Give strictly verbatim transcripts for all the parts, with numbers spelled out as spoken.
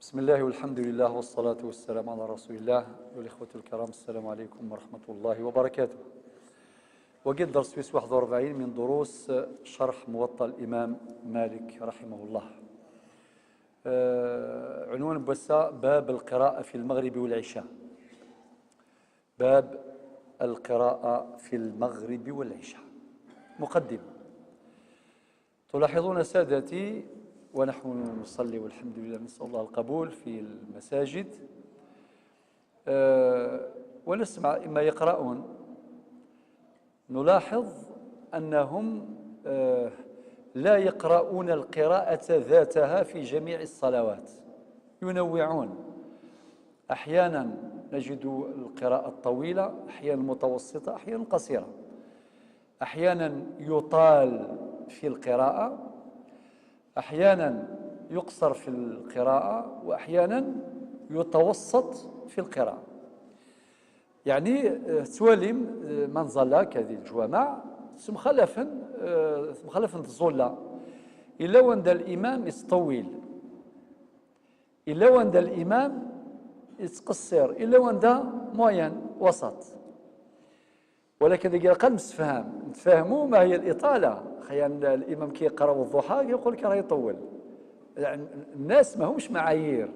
بسم الله والحمد لله والصلاة والسلام على رسول الله. والإخوة الكرام، السلام عليكم ورحمة الله وبركاته. وقد درس في واحد وأربعين من دروس شرح موطأ الإمام مالك رحمه الله. آه، عنوان بوسا: باب القراءة في المغرب والعشاء. باب القراءة في المغرب والعشاء. مقدمة. تلاحظون سادتي، ونحن نصلي والحمد لله نسأل الله القبول في المساجد، آه، ونسمع ما يقرؤون، نلاحظ أنهم، آه، لا يقرؤون القراءة ذاتها في جميع الصلوات، ينوعون. أحيانا نجد القراءة الطويلة، أحيانا متوسطة، أحيانا قصيرة. أحيانا يطال في القراءة، أحيانا يقصر في القراءة، وأحيانا يتوسط في القراءة. يعني، آه، تواليم، آه، ما نزل كذي الجوامع، سمخلفا، آه، سمخلفا تزولا. إلا وند الإمام يستويل، إلا وند الإمام يتقصر، إلا وند موين وسط. ولكن إذا قال مستفهم، نتفاهموا ما هي الإطالة. خيان الإمام كي يقرأ الضحى يقول لك راه يطول. يعني الناس ما همش معايير.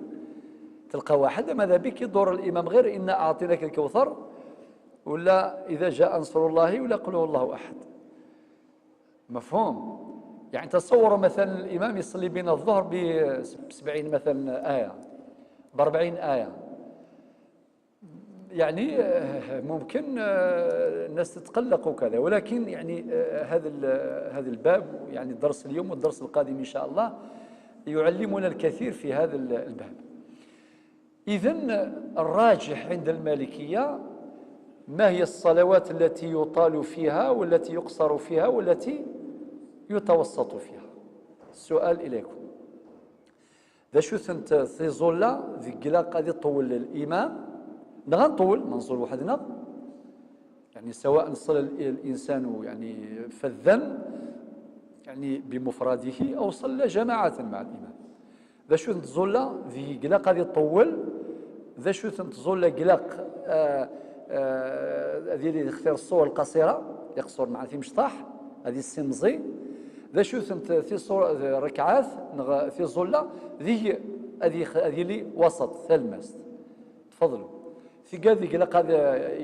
تلقى واحد ماذا بك يدور الإمام غير إنا أعطيناك الكوثر، ولا إذا جاء نصر الله، ولا قل هو الله أحد. مفهوم؟ يعني تصور مثلا الإمام يصلي بنا الظهر ب سبعين مثلا آية، ب أربعين آية. يعني، آه، ممكن، آه، الناس تتقلق وكذا، ولكن يعني، آه، هذا ال-، هذا الباب، يعني الدرس اليوم والدرس القادم إن شاء الله يعلمنا الكثير في هذا ال-، الباب. إذن الراجح عند المالكية ما هي الصلوات التي يطال فيها والتي يقصر فيها والتي يتوسط فيها؟ السؤال إليكم. D acu-tent tiẓulla deg ilaq ad iṭewwel l'imam? Neɣ ad nṭewwel, ma nẓul weḥd-neɣ. يعني سواء صلى ال-، الإنسان يعني فذا، يعني بمفرده، أو صلى جماعة مع الإمام. D acu-tent tẓulla deg ilaq ad iṭewwel? D acu-tent tẓulla deg ilaq, ah, ah, ad yili yextir ṣṣur lqaṣira, iqṣur مع timecṭaḥ, ad yessimẓi? D acu-tent tiṣur-, rrekɛat neɣ tiẓulla deg ad yix-, ad yili wasaṭ, talmast? Tfeḍlu. Tigad deg ilaq ad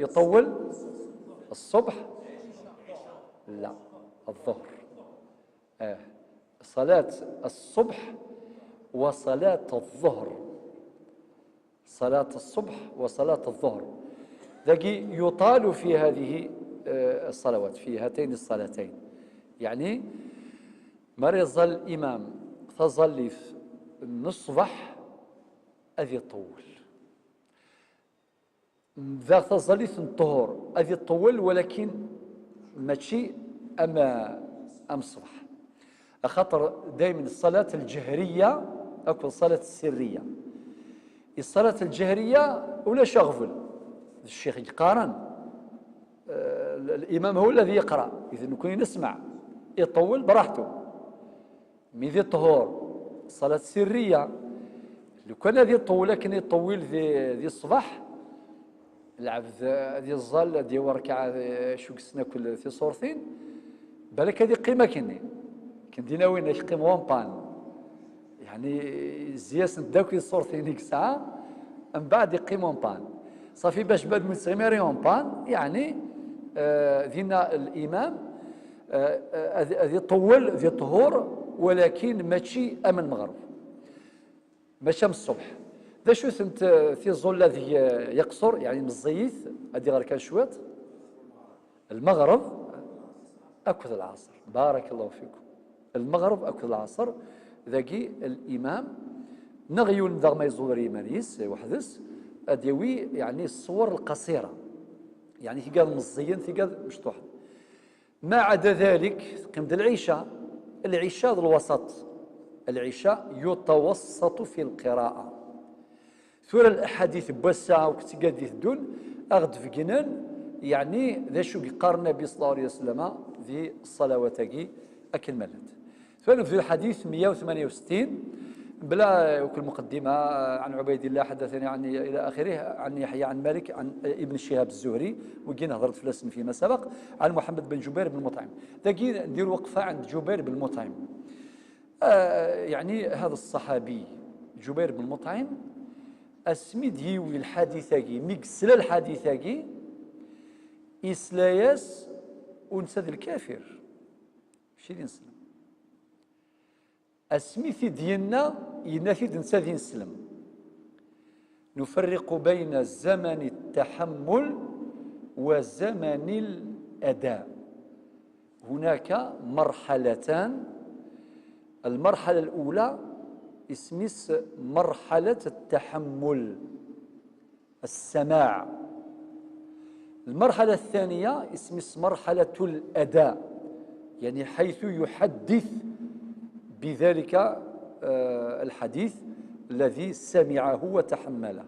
iṭewwel ṣṣubḥ? La, الظهر. آه. صلاة الصبح وصلاة الظهر. صلاة الصبح وصلاة الظهر. Dagi يطال في هذه، آه، الصلوات، في هاتين الصلاتين. يعني ma ara iẓẓal l'imam taẓallit n ṣṣbeḥ, ad iṭewwel. Daɣ taẓallit n ṭṭhur ad iṭewwel, walakin mačči am, am ṣṣbeḥ. Axaṭer daymen ṣṣalat lǧehriya akked ṣṣalat ssirriya. I ṣṣalat lǧehriya ulac aɣbel. D ccix i yeqqaren, eh, l'imam هو الذي يقرأ. Idan nekni nesmeɛ. Iṭewwel براحته. Mi di ṭṭhur, ṣṣalat ssirriya, lukan ad iṭewwel akken iṭewwil di, di ṣṣbeḥ, lɛebd ad iẓẓal, ad yawi rrekɛa, eh, acu yessen akk tiṣurtin, balak ad iqqim akkenni. Akken dina win ad yeqqim en panne. Yeɛni, yezzi-asent-d akk tiṣurtin i yesɛa, mbeɛd iqqim en panne. Ṣafi bac bad mu yettɣimi ara en panne, yeɛni, eh, dinna l'imam, eh, eh, ad, ad iṭewwel di ṭṭhur, walakin mačči am lmeɣreb. Mačči am ṣṣbeḥ. D acu-tent, eh, tiẓulla deg, eh, yeqṣur, yeɛni meẓẓiyit, ad iɣer kan cwiṭ? Lmeɣreb akked lɛaṣer. Barakallahu fikum. Lmeɣreb akked lɛaṣer, dagi l'imam, neɣ yiwen daɣ ma yeẓẓul ar yiman-is, weḥd-s, ad yawi, yeɛni, ṣṣwur lqaṣira. Yeɛni, tigad meẓẓiyen, tigad mecṭuḥen. Ma ɛada dalik, teqqim-d lɛica. Lɛica d lwasaṭ. Lɛica yutawaṣṣatu fi lqira'a. Tura laḥadit n wass-a akked tigad d-iteddun, a ɣ-d-beggnen, yeɛni, d acu i yeqqar Nnabi صلى الله عليه وسلم di ṣṣalawat-agi akken ma llant. Tura nebdu lḥadit meyya u tmanya u settin, بلا كل مقدمة، عن عبيد الله حدثني عن إلى آخره، عن يحيى عن مالك عن ابن شهاب الزهري، وكي نهضرت في الاسم فيما سبق، عن محمد بن جبير بن مطعم. داكي ندير وقفة عند جبير بن مطعم. آه، يعني هذا الصحابي جبير بن مطعم، اسمي ديوي الحديثاكي، ميكسلا الحديثاكي، إسلاياس ونسى الكافر. شي دين سلم. Asmi t-id-yenna, yenna-t-id netta d ineslem. نفرق بين زمن التحمل وزمن الأداء. هناك مرحلتان. المرحلة الأولى اسمها مرحلة التحمل. السماع. المرحلة الثانية اسمها مرحلة الأداء، يعني حيث يحدث بذلك، آه، الحديث الذي سمعه وتحمله.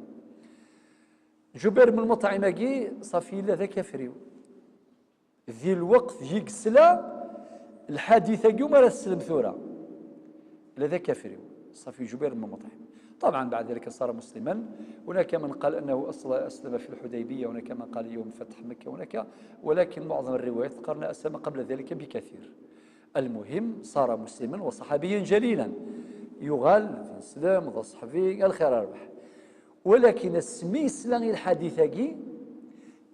جبير بن مطعم-agi صافي لا ذا كافريو. Di lweqt i yesla lḥadit-agi umi ara teslem tura. La d akafriw, صافي جبير بن مطعم. طبعا بعد ذلك صار مسلما. هناك من قال أنه أصل-، أسلم في الحديبية، هناك من قال يوم فتح مكة، هناك، ولكن معظم الروايات تذكرنا أسلم قبل ذلك بكثير. المهم صار مسلما وصحابيا جليلا، يقال يسلم، ذا صحابي، الخير ربح. ولكن asmi yesla i lḥadit-agi,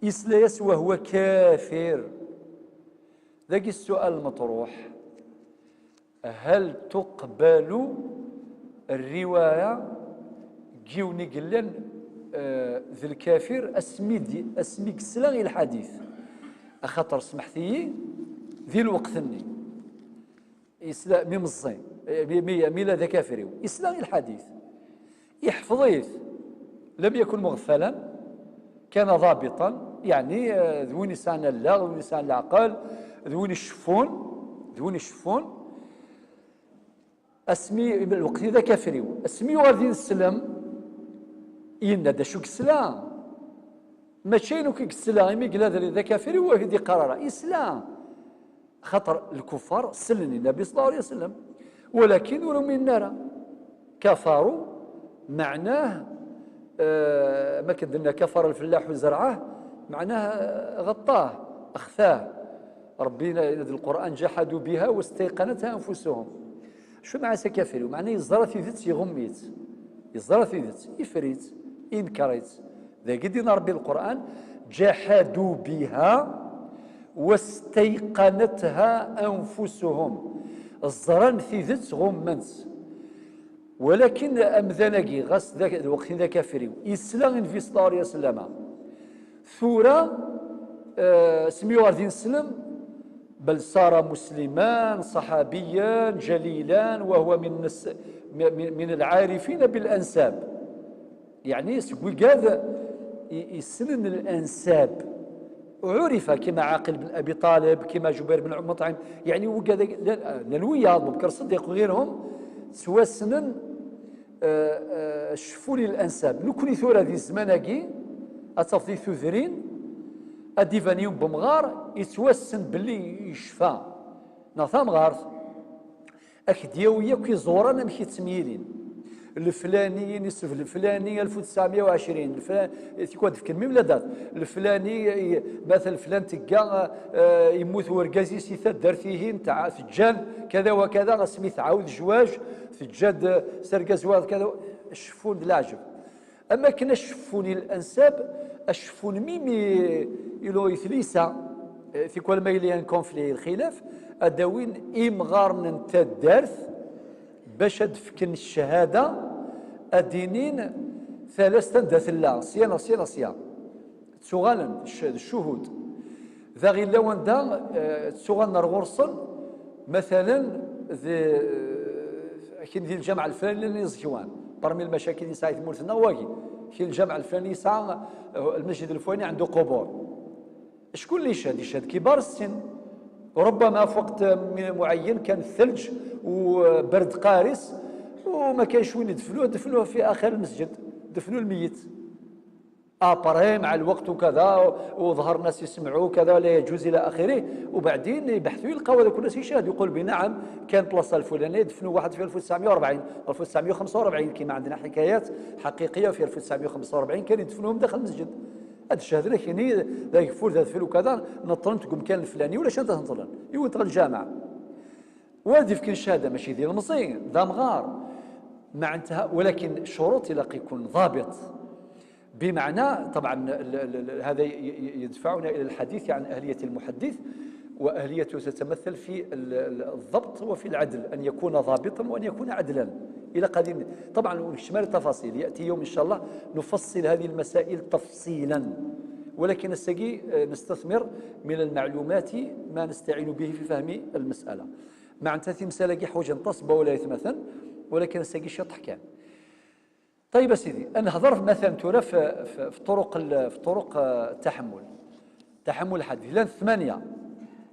yesla-yas وهو كافر. Dagi السؤال المطروح: هل تقبل الرواية n yiwen i yellan, eh, d lkafir asmi d-, asmi yesla i lḥadit? Axaṭer smeḥt-iyi, di lweqt-nni yesla, mi meẓẓi, mi, mi, mi la d akafriw, yesla i lḥadit, iḥfeḍ-it, لم يكن مغفلا، كان ضابطا، يعني, eh, d win yesɛan allaɣ, d win yesɛan leɛqel, d win iceffun, d win iceffun. Asmi, lweqt-nni d akafriw, asmi yuɣal d ineslem, yenna-d acu yesla. Mačči ayen akk i yesla, imi yella d, d akafriw, ur d-iqqar ara. Yesla. Xaṭer lkuffar sellen i Nnabi صلى الله عليه وسلم, walakin ur uminen ara. كفروا معناه, eh, ma akken d-nenna كفر الفلاح زرعه, معناه, eh, غطاه, أخفاه. Ṛebbi yenna-d di Lqur'an: جحدوا بها واستيقنتها أنفسهم. Acu meɛna akafriw? Meɛna yeẓra tidet, iɣumm-itt. Yeẓra tidet, iffer-itt, inker-itt. Dagi d-yenna Ṛebbi di Lqur'an: جحدوا بها واستيقنتها أنفسهم. Ẓran tidet, ɣummen-tt. Walakin amdan-agi, ɣas d ak-, d lweqt-nni d akafriw, yesla i Nnbi صلى الله عليه وسلم. Tura, eh, asmi yuɣal d ineslem, بل صار مسلما صحابيا جليلا وهو من الس-، من، من، من العارفين بالأنساب. يعني, seg wigad i, i ssnen الأنساب. عرف كما عقيل بن أبي طالب، كما جبير بن مطعم، يعني, wigad, llan, llan wiyaḍ, Bubekr Ṣeddiq وغيرهم, ttwassnen, eh, eh, ceffu الأنساب. Nekni tura di zzman-agi, ad tafeḍ di tudrin, ad d-iban yiwen n umɣar, yettwassen belli yecfa. Neɣ tamɣart. Ad k-d-yawi akk iẓuran amek i ttemyilin. Leflani, nisef leflani, ألف وتسعمية وعشرين, leflani, tikwal ad d-fken même la date. Leflani, i-, مثلا, flan tegga, eh, yemmut urgaz-is i taddart-ihin, tɛa-, teǧǧan, kada wa kada, asmi tɛawed zzwaǧ, teǧǧa-d, eh, s argaz wa, kada, ceffu d leɛǧeb. Am akken ad ceffun i الأنساب, ad ceffun même i, i lo-, i tlisa, eh, tikwal ma yella un conflit, lxilaf, ad d-awin imɣaren n taddart bac ad d-fken ccahada, ad d-inin talast anda tella, sya neɣ sya neɣ sya. Ttuɣalen c-, d ccuhud. Da ɣilla wanda, eh, ttuɣalen ar ɣur-sen, مثلا, d, akin di lǧameɛ lflani llan iẓekwan. Parmi lmacakil yesɛa i tmurt-nneɣ wagi. Akin lǧameɛ lflani yesɛa, eh, lmasjid lflani عنده قبور. Acku اللي يشهد, يشهد كبار السن. ربما في وقت م-، معين كان الثلج وبرد قارس وما كانش وين يدفنوه, دفنوه في آخر المسجد, دفنوا الميت. ابري مع الوقت وكذا، وظهر الناس يسمعوا كذا لا يجوز الى اخره، وبعدين يبحثوا يلقاو هذا كل شيء شاهد، يقول بنعم، كان بلاصه الفلانيه دفنوا واحد في ألف وتسعمية وأربعين، ألف وتسعمية وخمسة وأربعين، كما عندنا حكايات حقيقيه في ألف وتسعمية وخمسة وأربعين كان يدفنوهم داخل المسجد. هذا الشهاده لكن ذا يفول ذا فلو كذا، نطلنت قم كان الفلاني ولا شان تنطلن يوت الجامع. وهذه في كل شهاده ماشي ديال المصري، ذا مغار. معناتها ولكن شروط يلاقي يكون ضابط. بمعنى طبعا هذا يدفعنا الى الحديث عن اهليه المحدث، واهليته تتمثل في الضبط وفي العدل، ان يكون ضابطا وان يكون عدلا. الى قديم طبعا شمال التفاصيل ياتي يوم ان شاء الله نفصل هذه المسائل تفصيلا، ولكن السقي نستثمر من المعلومات ما نستعين به في فهم المساله. معناتها في مساله كي حوج نتصب ولا يتمثل، ولكن السقي شطح كان. طيب يا سيدي، نهضر مثلا ترى في, في, في طرق في طرق التحمل، تحمل الحديث لان ثمانيه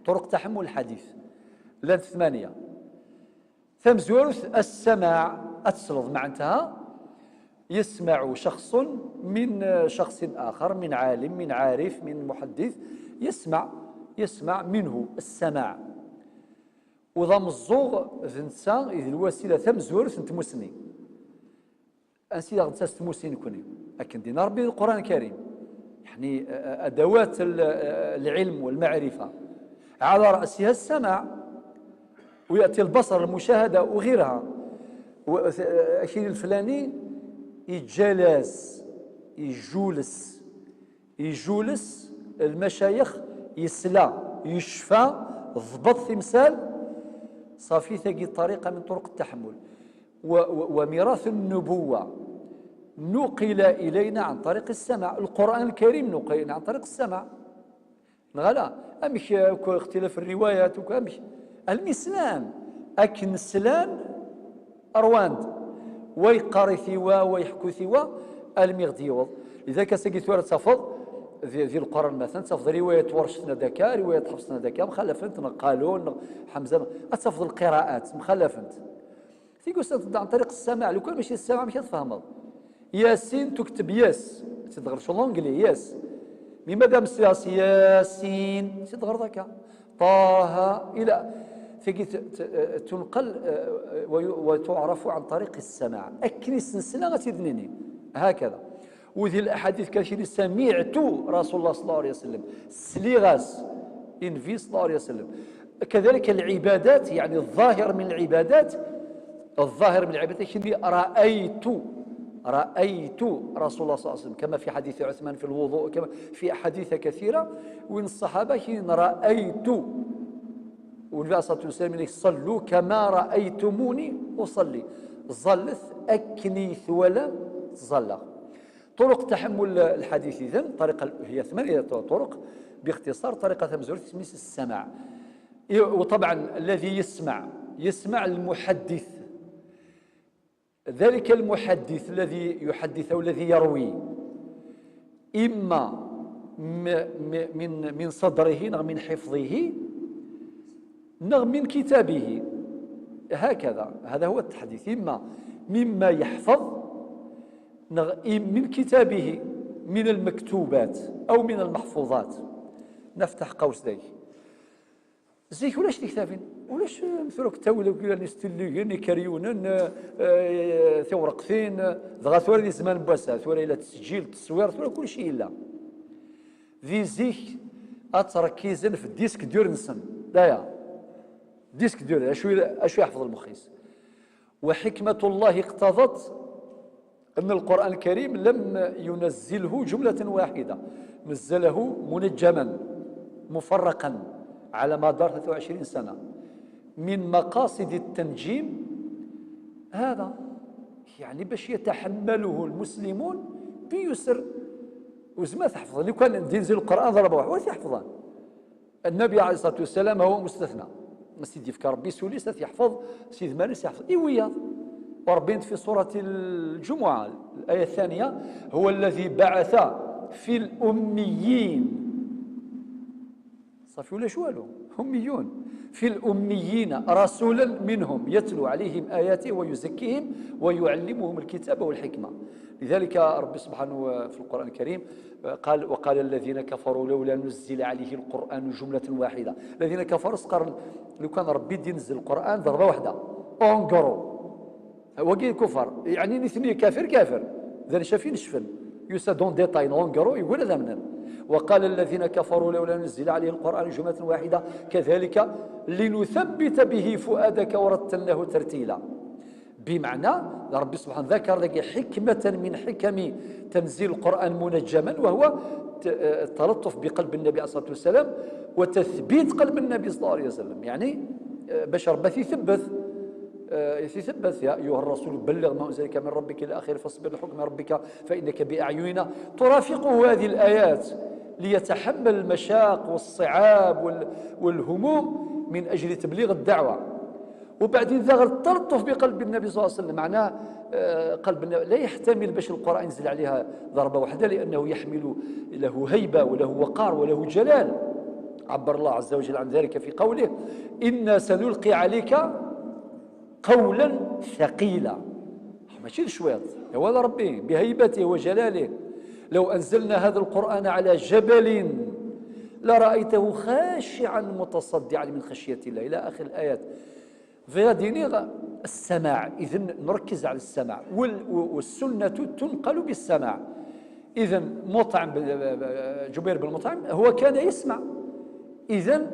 طرق تحمل الحديث، لان ثمانيه. ثمزوروث السماع، أتسلض معناتها يسمع شخص من شخص آخر، من عالم، من عارف، من محدث، يسمع، يسمع منه السماع. وضم الزوغ ذنسا إذ الوسيلة ثمزوروث نتموسني. أنسي غنساس تموسين كوني. لكن دينا ربي القرآن الكريم، يعني أدوات العلم والمعرفة، على رأسها السماع، ويأتي البصر، المشاهدة وغيرها. أكيد الفلاني يجلس، يجولس، يجولس المشايخ، يسلى، يشفى، ضبط تمثال. صافي، تجي طريقة من طرق التحمل. وميراث النبوة نقل إلينا عن طريق السماع. القرآن الكريم نقل إلينا عن طريق السماع. نغلا أمك اختلاف الروايات وكامك المسلام أكن سلان أرواند ويقاري ثوا ويحكو ثوا المغديوض. لذلك سقي ثورة تفض ذي القرآن مثلا تفض رواية ورشتنا ذكا، رواية حفصنا ذكا مخالفنت، قالون، حمزة، تفض القراءات مخالفنت. تيقول ستبدا عن طريق السماع، لو كان ماشي السماع ماشي تفهمض. ياسين تكتب ياس، تدغر شو لونجلي ياس. مي مادام سياس ياسين تدغر ذاك طه الى تجي تنقل، آه، وتعرف عن طريق السماع. اكني سنسنا غتدنيني هكذا. وذي الاحاديث كان شي سمعت رسول الله صلى الله عليه وسلم، سليغاس النبي صلى الله عليه وسلم. كذلك العبادات، يعني الظاهر من العبادات، الظاهر من العبادات كني رأيت، رأيت رسول الله صلى الله عليه وسلم، كما في حديث عثمان في الوضوء، كما في أحاديث كثيرة وين الصحابة كني رأيت. والنبي عليه الصلاة والسلام يقول: "صلوا كما رأيتموني أصلي". ظلت أكني ثولا ظلغ. طرق تحمل الحديث إذن طريقة هي ثمانية طرق. باختصار طريقة ثمزورت تسميس السماع. وطبعا الذي يسمع، يسمع المحدث، ذلك المحدث الذي يحدث أو الذي يروي إما من صدره أو من حفظه أو من كتابه. هكذا، هذا هو التحديث، إما مما يحفظ من كتابه، من المكتوبات أو من المحفوظات. نفتح قوس ذلك. زيك ولاش تكتابين، ولاش مثلك تاويل وكيلا نستليين يكريونن، آه، ثورقتين، دغا ثورة دي زمان بواسا، ثورة إلى تسجيل، تصوير، ثورة كل شيء إلا. ذي زيك أتركيزن في الديسك دور نسن. لا يا. ديسك دور، أشو، أشو يحفظ المخيس. وحكمة الله اقتضت أن القرآن الكريم لم ينزله جملة واحدة، نزله منجما مفرقا على مدار ثلاثة وعشرين سنة من مقاصد التنجيم هذا، يعني باش يتحمله المسلمون بيسر. وزما تحفظ لو كان دين زي القرآن ضرب واحد ولا تحفظان. النبي عليه الصلاة والسلام هو مستثنى. سيدي فكر ربي سولي ستيحفظ، سيد مالي سيحفظ إيويا. وربي في سورة الجمعة الآية الثانية: "هو الذي بعث في الأميين". صافي ولا شو والو؟ أميون. في الأميين رسولا منهم يتلو عليهم آياته ويزكيهم ويعلمهم الكتاب والحكمة. لذلك ربي سبحانه في القرآن الكريم قال: وقال الذين كفروا لولا نزل عليه القرآن جملة واحدة. الذين كفروا سقر لو كان ربي ينزل القرآن ضربة واحدة، en gros. Wagi kufar, يعني الاثنين كافر كافر. ذا شافين شفن. يسا دون ديتاي، en gros، يقول هذا منن. وقال الذين كفروا لولا نزل عليه القرآن جملة واحدة كذلك لنثبت به فؤادك ورتلناه ترتيلا. بمعنى، ربي سبحانه ذكر لك حكمة من حكم تنزيل القرآن منجما، وهو ت-، آه، التلطف بقلب النبي عليه الصلاة والسلام وتثبيت قلب النبي صلى الله عليه وسلم. يعني، آه، باش ربي يثبت، آه، يثبت: يا أيها الرسول بلغ ما أنزل إليك من ربك إلى آخره، فاصبر لحكم ربك فإنك بأعيننا، ترافقه هذه الآيات ليتحمل المشاق والصعاب وال-، والهموم من أجل تبليغ الدعوة. وبعدين ذا غير التلطف بقلب النبي صلى الله عليه وسلم، معناه، آه، قلب النبي لا يحتمل باش القرآن ينزل عليها ضربة واحدة، لأنه يحمل له هيبة وله وقار وله جلال. عبر الله عز وجل عن ذلك في قوله: إنا سنلقي عليك قولا ثقيلا. ماشي شويط، هو ربي بهيبته وجلاله: لو أنزلنا هذا القرآن على جبل لرأيته خاشعا متصدعا من خشية الله، إلى آخر الآيات. فيغادينيغ السماع، إذن نركز على السماع، وال-، والسنة تنقل بالسماع. إذن مطعم بن، جبير بن مطعم هو كان يسمع، إذن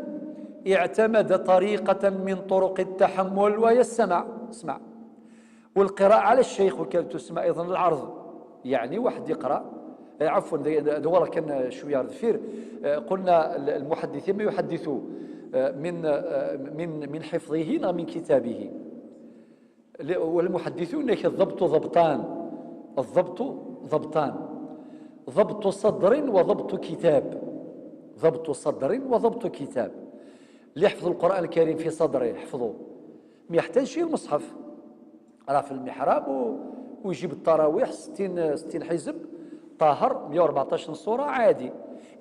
اعتمد طريقة من طرق التحمل وهي السماع. اسمع. والقراءة على الشيخ، وكانت تسمى أيضا العرض، يعني واحد يقرأ، آه، عفوا، ذي-، ذي-، ذي ورا كان شوية دفير. آه، قلنا ال-، المحدثين ما يحدثوا، آه، من، آه، من، من حفظه أو من كتابه. ل-، والمحدثون ياك الضبط ضبطان، الضبط ضبطان، ضبط صدر وضبط كتاب، ضبط صدر وضبط كتاب. اللي يحفظ القرآن الكريم في صدره يحفظه، ما يحتاجش المصحف، راه في المحراب و-، ويجيب التراويح ستين، ستين حزب، طاهر، مية وأربعتاش سورة عادي،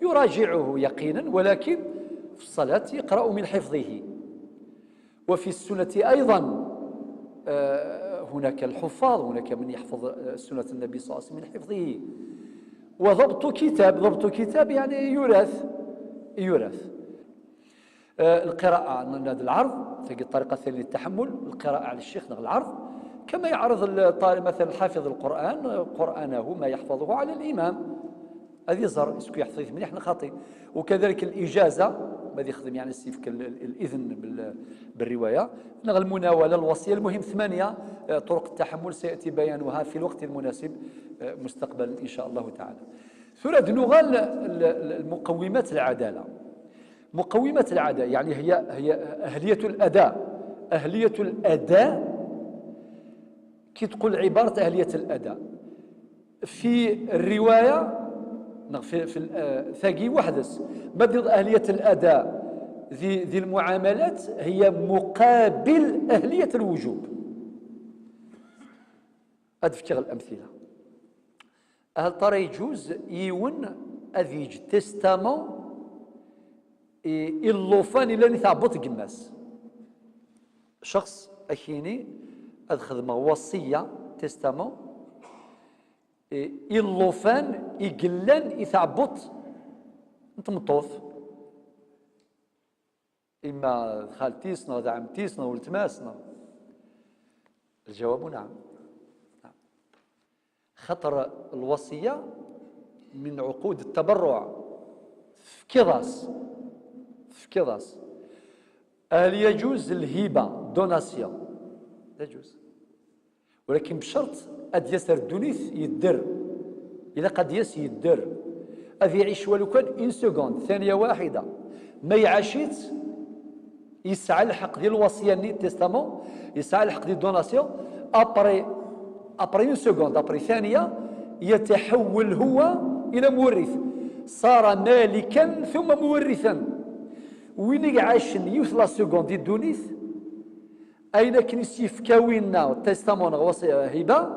يراجعه يقينا، ولكن في الصلاة يقرأ من حفظه. وفي السنة أيضا، آه، هناك الحفاظ، هناك من يحفظ، آه، سنة النبي صلى الله عليه وسلم من حفظه. وضبط كتاب، ضبط كتاب يعني يورث، يورث. آه، القراءة، نناد العرض، تجد الطريقة الثانية للتحمل، القراءة على الشيخ نغ العرض، كما يعرض الطالب مثلًا حافظ القرآن، آه، قرآنه ما يحفظه على الإمام. هذه زر، اسكو يحفظ مليح نخاطي. وكذلك الإجازة، ما يخدم يعني السيف كال-، ال-، الإذن بال-، بالرواية. نغ المناولة، الوصية، المهم ثمانية، آه، طرق التحمل سيأتي بيانها في الوقت المناسب، آه، مستقبلا إن شاء الله تعالى. ثورة نغال ال-، ال-، المقومات العدالة. مقومات العادة، يعني هي، هي أهلية الأداء. أهلية الأداء كي تقول عبارة أهلية الأداء في الرواية، نغ-، في، في ال-، آه، ثاقي وحدس. ما دير أهلية الأداء ذي، ذي المعاملات هي مقابل أهلية الوجوب. أدفكر الأمثلة. هل ترى يجوز يون أذ يج تستامون إي-، إلوفان إلا نتعبط قماس؟ شخص أكيني أذ خدمة وصية، تستامون، إي-، إلوفان إقلان إتعبط نتمطوث. إما خالتيس نغ عمتيس نغ ولتماس نغ. الجواب نعم. نعم. خطر الوصية من عقود التبرع في كراس، في كراس. هل يجوز الهبة، دوناسيون؟ يجوز. ولكن بشرط أد يسر الدونيث يدر. إذا قد يس يدر، أذ يعيش ولو كان إن سكوند، ثانية واحدة، ما يعاشيت، يسعى الحق ديال الوصية ني تيستامون، يسعى الحق ديال الدوناسيون. أبري، أبري إن سكوند، أبري ثانية، يتحول هو إلى مورث، صار مالكا ثم مورثا. وين يعاش يوث لا سكوند ديال الدونيث، أين كنيس يفكاوينا تيستامون غوصي هبة،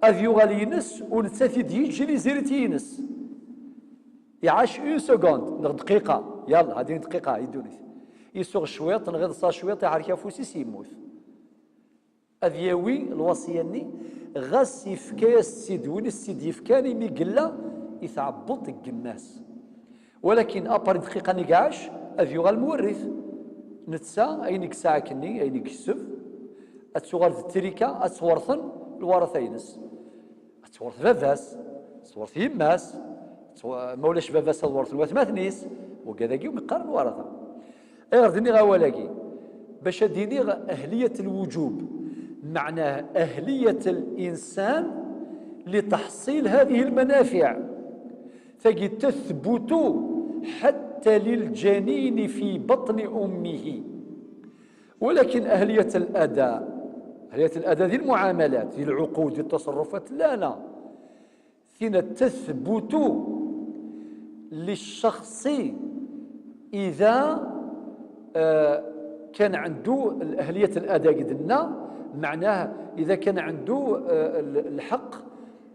أذ يغال ينس ونتساتي ديجي لي زيرتي ينس. يعاش اون سكوند نغ دقيقة، يلا هذه دقيقة يدوني. Isuɣ cwiṭ, neɣ iḍsa cwiṭ, iḥerk afus-is, yemmut. Ad yawi lwasiya-nni, ɣas yefka-yas-tt-id win i s-tt-id-yefkan imi yella itɛebbeḍ deg yemma-s. Walakin, apar dqiqa-nni iɛac, ad yuɣal mwerrit. Netta, ayen i yesɛa akkenni, ayen i yekseb, ad tuɣal d trika, ad tt-werten lwarata-ines. Ad tt-werret baba-s, ad tt-werret yemma-s, ad tt-, ma ulac baba-s ad werten watmaten-is, wagi d umi qqaren lwarata. Ayɣer d-nniɣ awal-agi? Bac ad d-iniɣ أهلية الوجوب، معناه أهلية الإنسان لتحصيل هذه المنافع. Tagi تثبت حتى للجنين في بطن أمه. ولكن أهلية الأداء، أهلية الأداء ذي المعاملات، ذي العقود، ذي التصرفات، لا، لا. ثنا تثبت للشخص إذا، آه، كان عنده أهلية الأداء، قلنا معناه إذا كان عنده، آه، ال-، الحق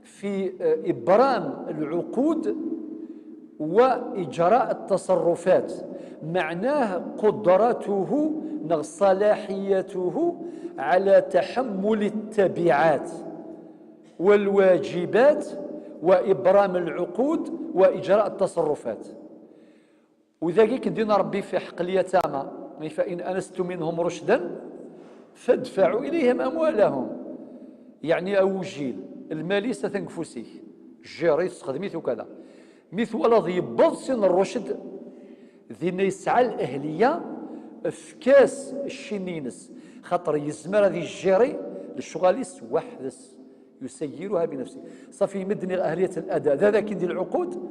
في، آه، إبرام العقود وإجراء التصرفات، معناه قدرته، نغ-، صلاحيته على تحمل التبعات والواجبات وإبرام العقود وإجراء التصرفات. وذاك كندينا ربي في حق اليتامى، فإن أنستم منهم رشدا فادفعوا إليهم أموالهم. يعني أوجيل، المال يسا تنقفوسيك، جيري تستخدمي وكذا. Mi twalaḍ yewweḍ sin الرشد، ذي يسعى الأهلية، افكاس الشينينس، خاطر يزمر هذه الجيري للشغاليس وحدس. يسيرها بنفسه. صافي، يمدني أهلية الأداء. ذا ذاك ديال العقود،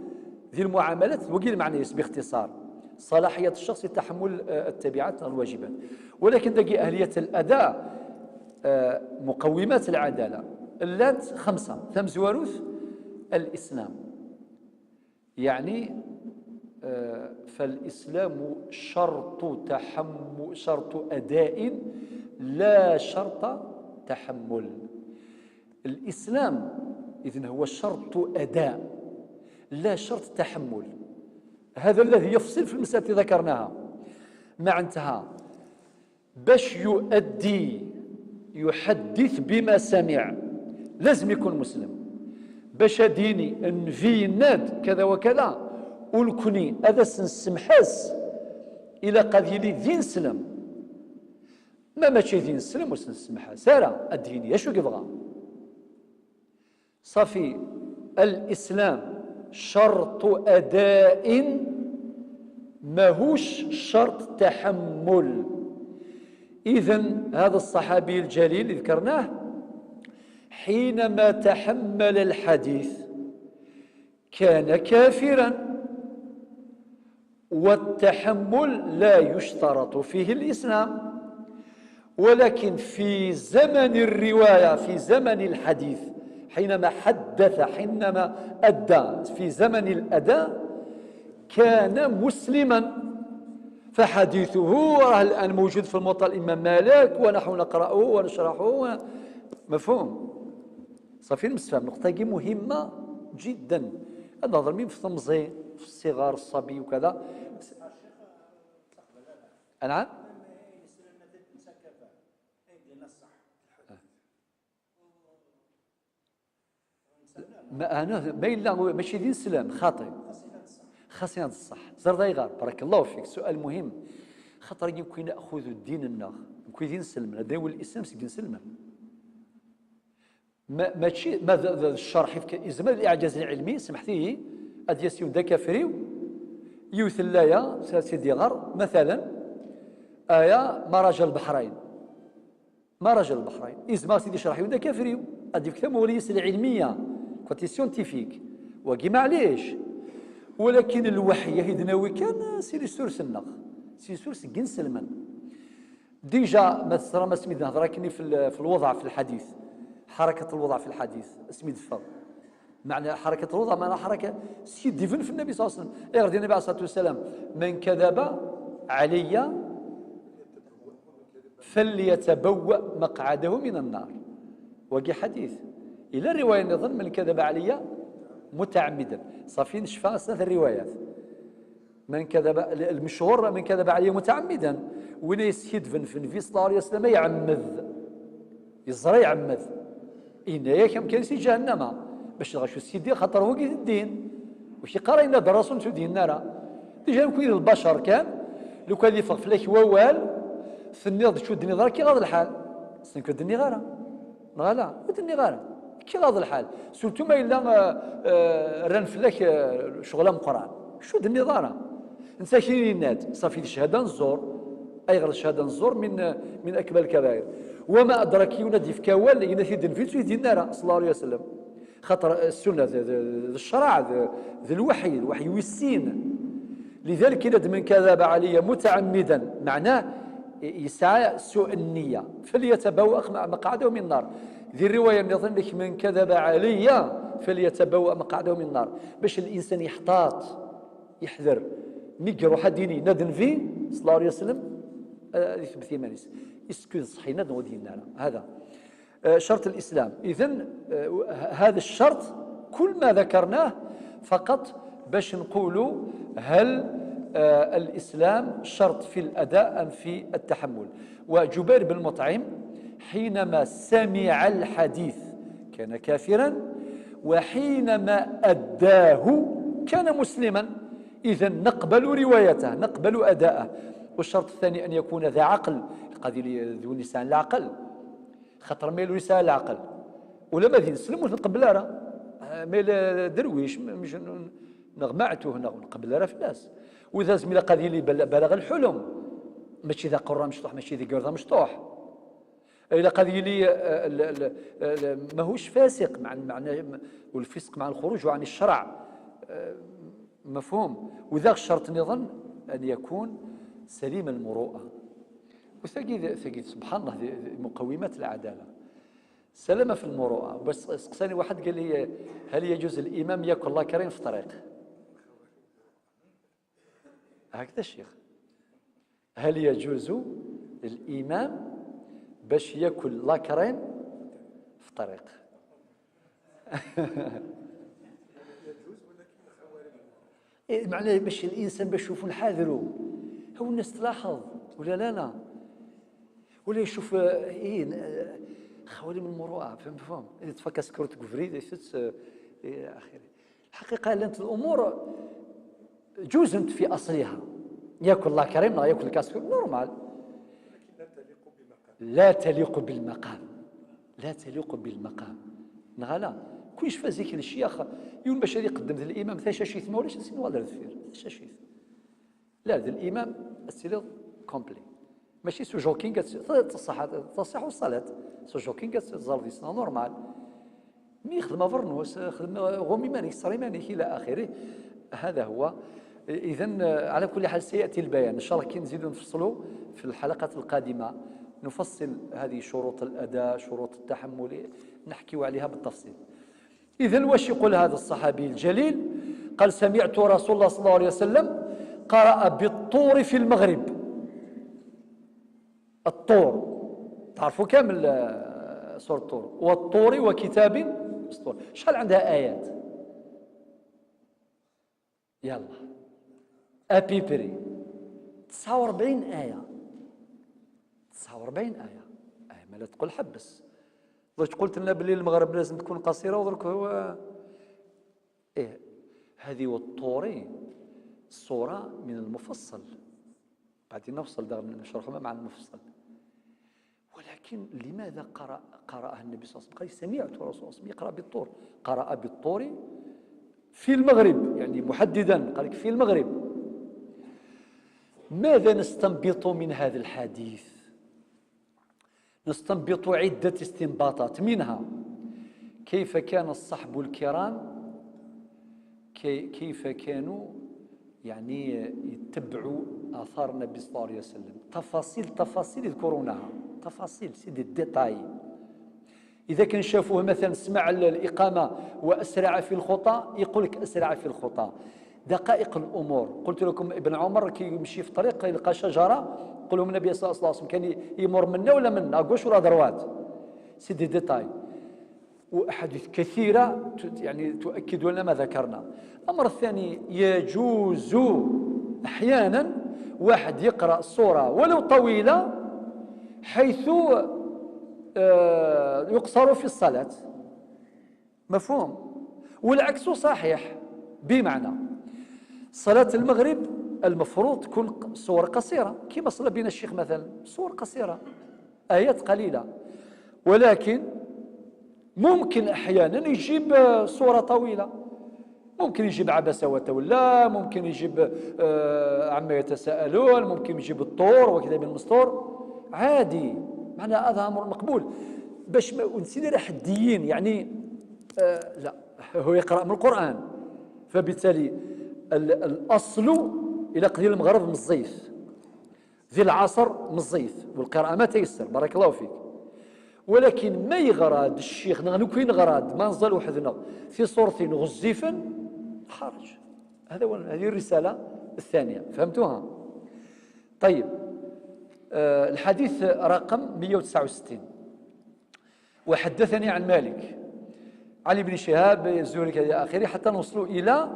ديال المعاملات، وقيل معنى باختصار. صلاحية الشخص لتحمل، آه، التبعات والواجبات. ولكن داكي أهلية الأداء، آه، مقومات العدالة. اللات خمسة. تمزواروث الإسلام. يعني، آه، فالإسلام شرط تحم-، شرط أداء لا شرط تحمل. الإسلام إذن هو شرط أداء لا شرط تحمل. هذا الذي يفصل في المسألة التي ذكرناها. معناتها باش يؤدي، يحدث بما سمع، لازم يكون مسلم. باش أديني النبي ناد كذا وكذا، ونكوني هذا سنسمحاس إلى قد يلي دين سلم. ما ماشي دين سلم وسنسمحاس، سارة الدينية شو يبغى؟ صافي، الإسلام شرط أداء، ماهوش شرط تحمل. إذن هذا الصحابي الجليل اللي ذكرناه حينما تحمل الحديث كان كافرا، والتحمل لا يشترط فيه الإسلام، ولكن في زمن الرواية، في زمن الحديث، حينما حدث، حينما أدى، في زمن الأداء كان مسلما، فحديثه راه الآن موجود في الموطأ الإمام مالك، ونحن نقرأه ونشرحه. مفهوم؟ صافي، نمسفهم. نقطة كي مهمة جدا. هذا نهضر مين في التمزي، في الصغار، الصبي وكذا. نعم. ما أنا ما إلا هو ماشي دين سلام، خاطئ. خاص يناد الصح. زرد أيغار، بارك الله فيك، سؤال مهم. خاطر يمكن نأخذ الدين النغ، يمكن دين سلم، هذا هو الإسلام سيدي سلم. ما، ماشي، ما ذا، ذا الشرح يفك-، يزمر الإعجاز العلمي، سمحتي لي، أد يسيون دا كافريو، يوث اللايا، س-، سيدي غر، مثلًا، آية مرج البحرين. مرج البحرين. يزمر سيدي شرح يودا كافريو. أد يفك ثموريس العلمية، كوتي سيونتيفيك. وكي معليش. ولكن الوحي يهدنا وكان سي لي سورس النغ. سي لي سورس كين سلمان. ديجا ما تصرى ما سميت نهضر كني في ال-، في الوضع في الحديث، حركة الوضع في الحديث، اسمي دفا. معنى حركة الوضع معنى حركة سي ديفن في النبي صلى الله عليه وسلم. يغدي النبي عليه الصلاة والسلام: "من كذب علي فليتبوأ مقعده من النار". وقي حديث. إلى الرواية نظن: "من كذب علي متعمدا". صافي نشفى ثلاث الروايات. من كذب, المشهور من كذب علي متعمدا, win ay yeskiddben f Nnbi صلى الله عليه وسلم, iɛemmed, yeẓra iɛemmed, yenna-yak amkan-is i ǧahennama, bac dɣa acu s-yeddi, xaṭer wagi d ddin. Ur k-iqqar ayen d Rasul, ur d-yenna ara. Déjà, nekni d lbacer kan, lukan yeffeɣ fell-ak wawal, tenniḍ-d acu d-tenniḍ ara, k-iɣaḍ lḥal. S nekk ur d-nniɣ ara. Neɣ ala? Ur d-nniɣ ara. K-iɣaḍ lḥal. Surtout ma yella, euh, euh, rran fell-ak, euh, ccɣel ameqqran. Acu d-nniḍ ara? Netta kra yenna-d, ṣafi, d cchada n zzur. Ayɣer d cchada n zzur? Min, min akbar lkabair. Wama adrak, yiwen ad d-yefk awal, yenna-t-id Nnbi, ur t-id-yenna ara, صلى الله عليه وسلم. Xaṭer, euh, ssunna, d, d, d ccṛeɛ, d, d lweḥy, lweḥy wis sin. لذلك yenna-d: من كذب علي متعمدا, meɛnah, yesɛa سوء النية, فليتبوأ مقعده من النار. Di rriwaya nniḍen, من كذب علي فليتبوأ مقعده من النار. Bac l'insan yeḥtaṭ, yeḥder, mi iruḥ ad d-yini yenna-d Nnbi صلى الله عليه وسلم, ad itebbet iman-is. Est-ce que ṣṣeḥ yenna-d neɣ ur d-yenna ara? هذا, euh, شرط الإسلام. إذن, euh, هذا الشرط, كل ما ذكرناه فقط باش نقولوا هل, آه، الإسلام شرط في الأداء أم في التحمل. وجبير بن مطعم حينما سمع الحديث كان كافرا, وحينما أداه كان مسلما. إذن نقبل روايته, نقبل أداءه. والشرط الثاني أن يكون ذا عقل, qad yili d win yesɛan leɛqel. Xaṭer ma yella ur yesɛi leɛqel, ula ma d ineslem ur t-nqebbel ara. Ah, ma yella derwic, m-, mec-, n-, neɣ maɛtuh, neɣ ur nqebbel ara fell-as. Wid azmi ilaq ad yili bal-, balaɣ lḥulum, mačči d aqurra amecṭuḥ, mačči d igger d amecṭuḥ. Ilaq ad yili, eh, l-, l-, l-, ماهوش فاسق, مع, معناه, والفسق مع الخروج عن الشرع. Eh, مفهوم؟ وذا الشرط نظن أن يكون سليم المروءة. وثقيد, ثقيد, سبحان الله, ذي, ذي مقومات العدالة. سلامة في المروءة. بس سقساني واحد قال لي: هل يجوز الإمام يأكل لاكرين في طريق؟ هكذا الشيخ. هل يجوز الإمام باش يأكل لاكرين في طريق؟ إيه، معناه باش الإنسان باش يشوف نحاذرو. هو الناس تلاحظ ولا لا؟ لا. ولا يشوف, آه، إيه, آه، خوالم المروءة, فهم, فهم. إذا تفكس كرة كفري, إذا تت-, آه، إلى آخره. الحقيقة لانت الأمور جوزنت في أصلها. يأكل لاكرين, يأكل الكاس, نورمال. لا تليق بالمقام. لا تليق بالمقام. نغلا. كلش فازيك للشيخ, يوم باش يقدم الإمام ثشاشيت, ما ولاش سين ولا الدفير. ثشاشيت. لا, هذا الإمام السيليض كومبلي. ماشي سو جوكينغ تصح, تصح الصلاة. سو جوكينغ تزال ديسنا نورمال. مي يخدم افرنوس, خدم غومي مانيك, صري مانيك, الى اخره. هذا هو. اذا على كل حال سياتي البيان ان شاء الله كي نزيدو نفصلو في الحلقات القادمه, نفصل هذه شروط الاداء, شروط التحمل, نحكيو عليها بالتفصيل. اذا واش يقول هذا الصحابي الجليل؟ قال: سمعت رسول الله صلى الله عليه وسلم قرأ بالطور في المغرب. الطور. تعرفوا كامل, آه, سورة الطور. والطور وكتاب مسطور. شحال عندها آيات؟ يلا. أبيبري. تسعة وأربعين آية. تسعة وأربعين آية. آية ما لا تقول حبس. درك قلت لنا باللي المغرب لازم تكون قصيرة, ودرك هو إيه، هذه والطور سورة من المفصل. بعدين نفصل دار نشرحه مع المفصل. ولكن لماذا قرأ، قرأها النبي صلى الله عليه وسلم؟ قال: سمعت رسول الله صلى الله عليه وسلم يقرأ بالطور. قرأ بالطور في المغرب، يعني محددا، قال لك: في المغرب. ماذا نستنبط من هذا الحديث؟ نستنبط عدة استنباطات، منها كيف كان الصحب الكرام، كي-، كيف كانوا يعني يتبعوا آثار النبي صلى الله عليه وسلم، تفاصيل، تفاصيل يذكرونها، تفاصيل، c'est des détails. إذا كان شافوه مثلًا سمع ال-، الإقامة وأسرع في الخطى، يقول لك: أسرع في الخطى. دقائق الأمور. قلت لكم ابن عمر كي يمشي في طريق يلقى شجرة، يقول لهم النبي صلى الله عليه وسلم كان ي-، يمر منا ولا منا، à gauche ولا à droite. C'est des détails. وأحاديث كثيرة ت-، يعني تؤكد لنا ما ذكرنا. الأمر الثاني، يجوز أحيانا واحد يقرأ سورة ولو طويلة حيث آه، يقصر في الصلاة. مفهوم؟ والعكس صحيح، بمعنى صلاة المغرب المفروض تكون ق- سور قصيرة، كما صلى بنا الشيخ مثلا، سور قصيرة، آيات قليلة، ولكن ممكن أحيانا يجيب آه، سورة طويلة، ممكن يجيب عبس وتولى، ممكن يجيب آه، عما يتساءلون، ممكن يجيب الطور وكذا من المسطور، عادي، معنى هذا أمر مقبول. باش ما نسينا راه حديين، يعني آه، لا، هو يقرأ من القرآن، فبالتالي ال- الأصل إلى قدير المغرب مزيف، ذي العصر مزيف، والقراءة ما تيسر، بارك الله فيك. ولكن ما يغراد الشيخ نغنو كوين غراد ما نزال وحدنا في صورتين غزيفا حرج. هذا هو، هذه الرسالة الثانية، فهمتوها؟ طيب، آه الحديث رقم مية وتسعة وستين. وحدثني عن مالك عن ابن شهاب الزهري إلى آخره حتى نوصلوا إلى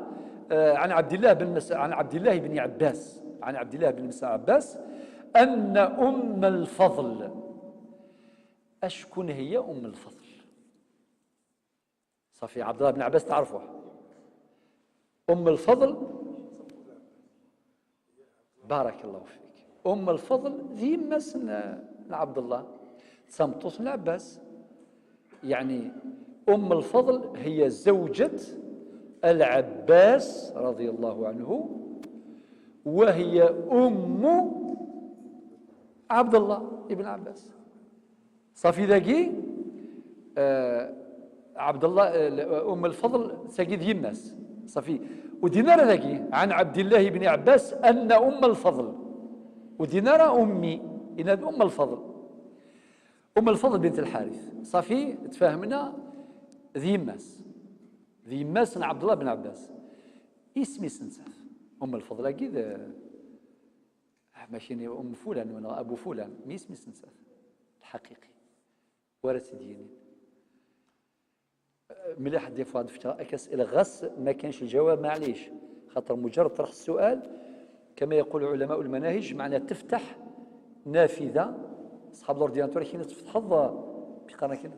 آه، عن عبد الله بن مس... عن عبد الله بن عباس، عن عبد الله بن مس... عباس أن أم الفضل. أشكون هي أم الفضل؟ صافي، عبد الله بن عباس تعرفوه. أم الفضل، بارك الله فيك. أم الفضل ذي يماس ن عبد الله، تسمطوس العباس. يعني أم الفضل هي زوجة العباس رضي الله عنه، وهي أم عبد الله بن عباس. صافي ذاكي آه عبد الله آه أم الفضل ساكي ذي يماس. صافي. ودينا راه ذاكي عن عبد الله بن عباس أن أم الفضل، ودينا راه أمي، إن أم الفضل، أم الفضل بنت الحارث. صافي تفاهمنا ذي يماس، ذي يماس عبد الله بن عباس. اسمي سنسف أم الفضل أكيد آه، ماشي أم فلان ولا أبو فلان، مي اسمي سنسف الحقيقي. ورا سيديني مليح دي فوا دفتر أكس إلى غس ما كانش الجواب، معليش، خاطر مجرد طرح السؤال كما يقول علماء المناهج معناه تفتح نافذة. أصحاب الأورديناتور كاين تفتح بقرا كاين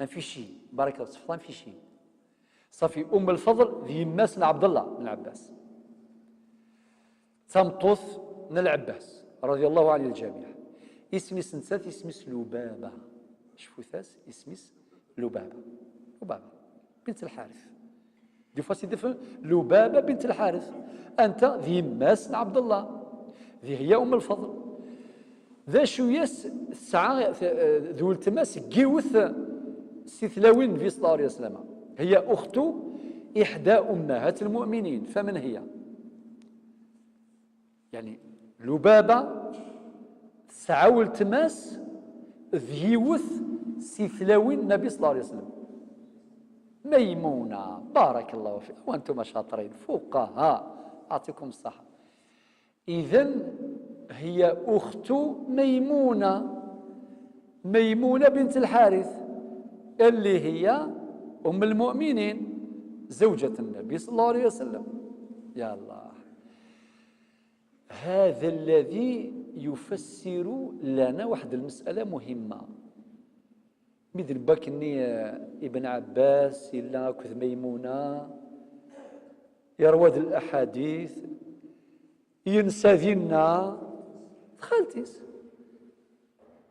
أنفيشي، بارك الله، تفتح أنفيشي. صافي. أم الفضل ذي يماس عبد الله بن عباس، تمطوث من العباس رضي الله عن الجميع. اسمي سنسات، اسمي لبابة. شفوثاس اسمي لبابة، لبابة بنت الحارث. دي فوا سيدي في لبابة بنت الحارث، أنت ذي ماس عبد الله، ذي هي أم الفضل. ذا شو يس سعى ذو التماس جيوث سيثلاوين النبي صلى الله عليه وسلم، هي أخت إحدى أمهات المؤمنين، فمن هي؟ يعني لبابة تسعى ولتماس ذيوث سيثلاوين النبي صلى الله عليه وسلم. ميمونة، بارك الله فيك، وأنتم شاطرين فقهاء، أعطيكم الصحة. إذن هي أخت ميمونة، ميمونة بنت الحارث اللي هي أم المؤمنين زوجة النبي صلى الله عليه وسلم. يا الله، هذا الذي يفسر لنا واحد المسألة مهمة. مثل باكني ابن عباس إلا أكذ ميمونة يروى الأحاديث ينسى دينا خالتيس،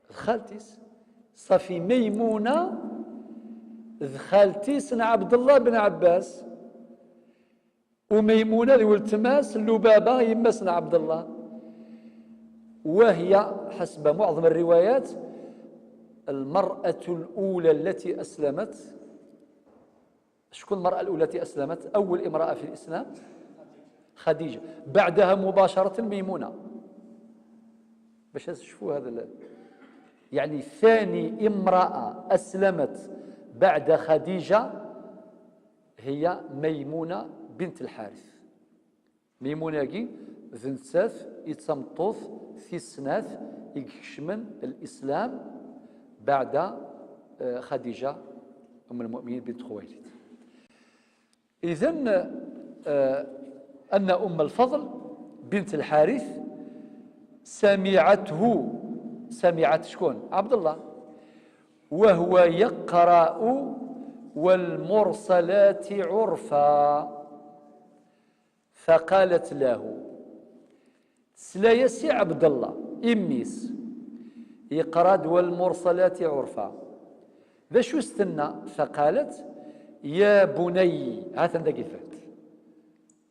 خالتيس صافي ميمونة، خالتيس عبد الله بن عباس. وميمونة ذي ولتماس لبابة يماس عبد الله، وهي حسب معظم الروايات المرأة الأولى التي أسلمت. شكون المرأة الأولى التي أسلمت؟ أول امرأة في الإسلام خديجة، بعدها مباشرة ميمونة. باش تشوفوا هذا ال... يعني ثاني امرأة أسلمت بعد خديجة هي ميمونة بنت الحارث. ميمونة كي ذنسات يتسمطوث في السنات يكشمن الإسلام بعد آه، خديجة أم المؤمنين بنت خويلد. إذن آه، أن أم الفضل بنت الحارث سمعته، سمعت شكون؟ عبد الله، وهو يقرأ والمرسلات عرفا، فقالت له، tesla-yas i Ɛebdella, i mmi-s, yeqra-d والمرسلات عرفا. D acu s-tenna? فقالت: يا بني. Ha-t-an dagi, fat.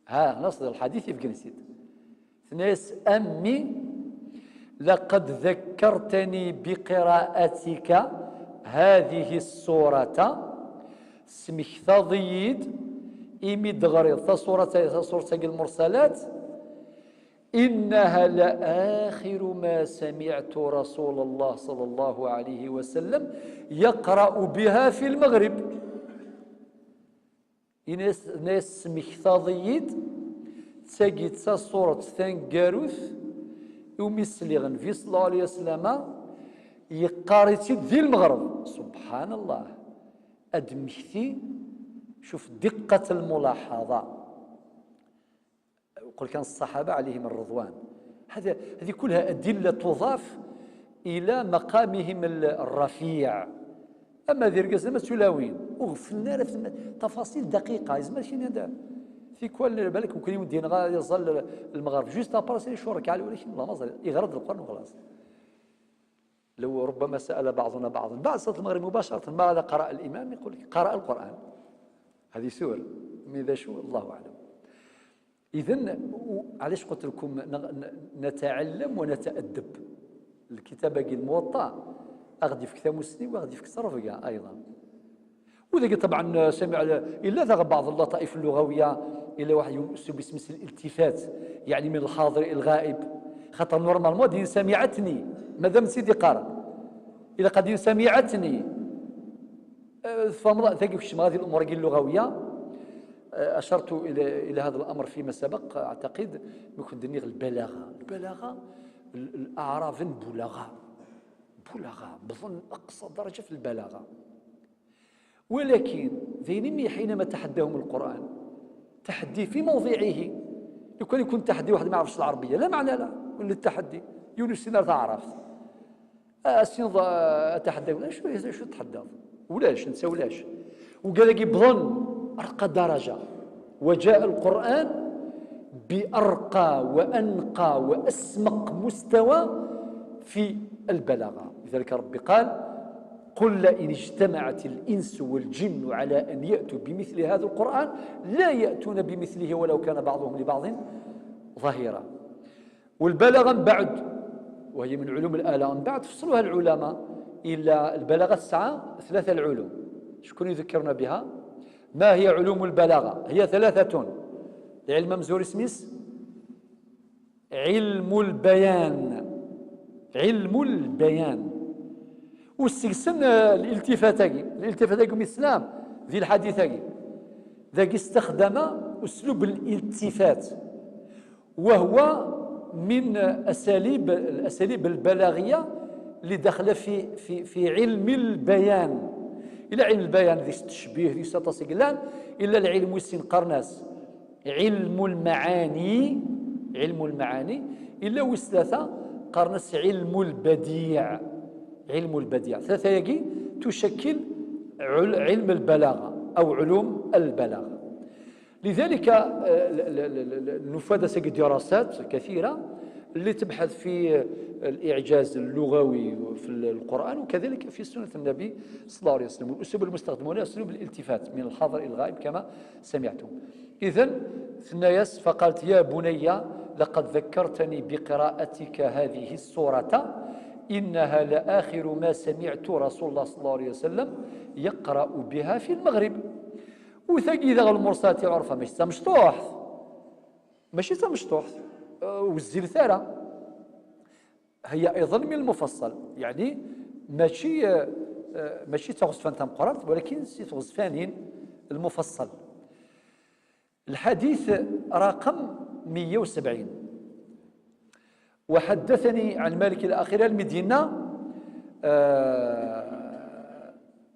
Ha, نص الحديث يفقنسيد. Tenna-yas: أمي، لقد ذكرتني بقراءتك هذه السورة. Tesmektaḍ-iyi-d imi d-teɣriḍ tasurata, tasurata n Lmursalat. إنها لآخر ما سمعت رسول الله صلى الله عليه وسلم يقرأ بها في المغرب. Ini-as, ini-as: tesmektaḍ-iyi-d, d tagi d tasuret taneggarut iwumi sliɣ Nnbi صلى الله عليه وسلم yeqqar-itt-id di lmeɣreb. سبحان الله. Ad d-mmekti, شوف دقة الملاحظة. وقل كان الصحابة عليهم الرضوان. هذا، هذه كلها أدلة تضاف إلى مقامهم ال-، الرفيع. أما ذي رجال زعما تلاوين وغفلنا لا في الم-، تفاصيل دقيقة، زعما شي هذا. في كل بالك ممكن يودينا غا يظل المغرب juste après شو ركع، ولكن الله ما زال يغرد القرآن وخلاص. لو ربما سأل بعضنا بعضا بعد صلاة المغرب مباشرة ماذا قرأ الإمام؟ يقول لك: قرأ القرآن. هذه سور، من ذا شو؟ الله أعلم. إذن، و-، علاش قلت لكم ن-، ن-، نتعلم ونتأدب؟ الكتاب كي الموطأ، أغدي في كتاب مسلم وأغدي في كتاب رفقة أيضا. وذاك طبعا سمع ال-، إلا ذا بعض اللطائف اللغوية، إلا واحد يوم أسلوب اسمه الالتفات، يعني من الحاضر إلى الغائب. خاطر normalement دين سمعتني، مادام سيدي قارن. إلا قد دين سمعتني، آه، فهم الله، تاكي كشم هذه الأمور اللغوية. آه، أشرت إلى، إلى هذا الأمر فيما سبق، أعتقد، ممكن دنيغ البلاغة. البلاغة، ال-، الأعراب بلغة. بلغة، بظن أقصى درجة في البلاغة. ولكن ذينمي حينما تحداهم القرآن، تحدي في موضعه. لو كان يكون تحدي واحد ما يعرفش العربية، لا معنى له للتحدي. يونس سينار تعرف. أسيض أتحدى ولا شو، شو تحدى؟ ولاش، نسى ولاش. وقال لك بظن أرقى درجة. وجاء القرآن بأرقى وأنقى وأسمق مستوى في البلاغة. لذلك ربي قال: قل لئن اجتمعت الإنس والجن على أن يأتوا بمثل هذا القرآن لا يأتون بمثله ولو كان بعضهم لبعض ظهيرا. والبلاغة من بعد، وهي من علوم الآلة، من بعد فصلوها العلماء إلى البلاغة الساعة ثلاثة العلوم. شكون يذكرنا بها؟ ما هي علوم البلاغة؟ هي ثلاثة. العلم مزور اسميس علم البيان. علم البيان. والسجسن، آه، الالتفاتاكي، الالتفاتاكي من الإسلام ذي الحديثاكي. ذاك استخدم أسلوب الالتفات، وهو من أساليب، الأساليب البلاغية اللي داخلة في، في، في علم البيان. إلى علم البيان ذي التشبيه، ذي سطاسيقلان، إلا العلم ويسين قرناس. علم المعاني، علم المعاني، إلا ويس ثلاثة قرنس علم البديع. علم البديع. ثلاثة يجي تشكل عل-، علم البلاغة أو علوم البلاغة. لذلك، آه، ل-، ل-، ل-، ل-، نفاد ساقي دراسات كثيرة اللي تبحث في الإعجاز اللغوي في القرآن، وكذلك في سنة النبي صلى الله عليه وسلم. والأسلوب المستخدم هنا أسلوب الالتفات من الحاضر إلى الغائب كما سمعتم. إذن ثناياس فقالت: يا بني، لقد ذكرتني بقراءتك هذه السورة، إنها لآخر ما سمعت رسول الله صلى الله عليه وسلم يقرأ بها في المغرب. وثقي ذا المرسلات عرفة مش تمشطوح، ماشي تمشطوح، آه، والزلثارة هي أيضًا من المفصل، يعني ماشي، آه، ماشي تغزفان تمقرات، ولكن سي تغزفانين المفصل. الحديث رقم مية وسبعين. وحدثني عن مالك إلى آخره المدينة، آه،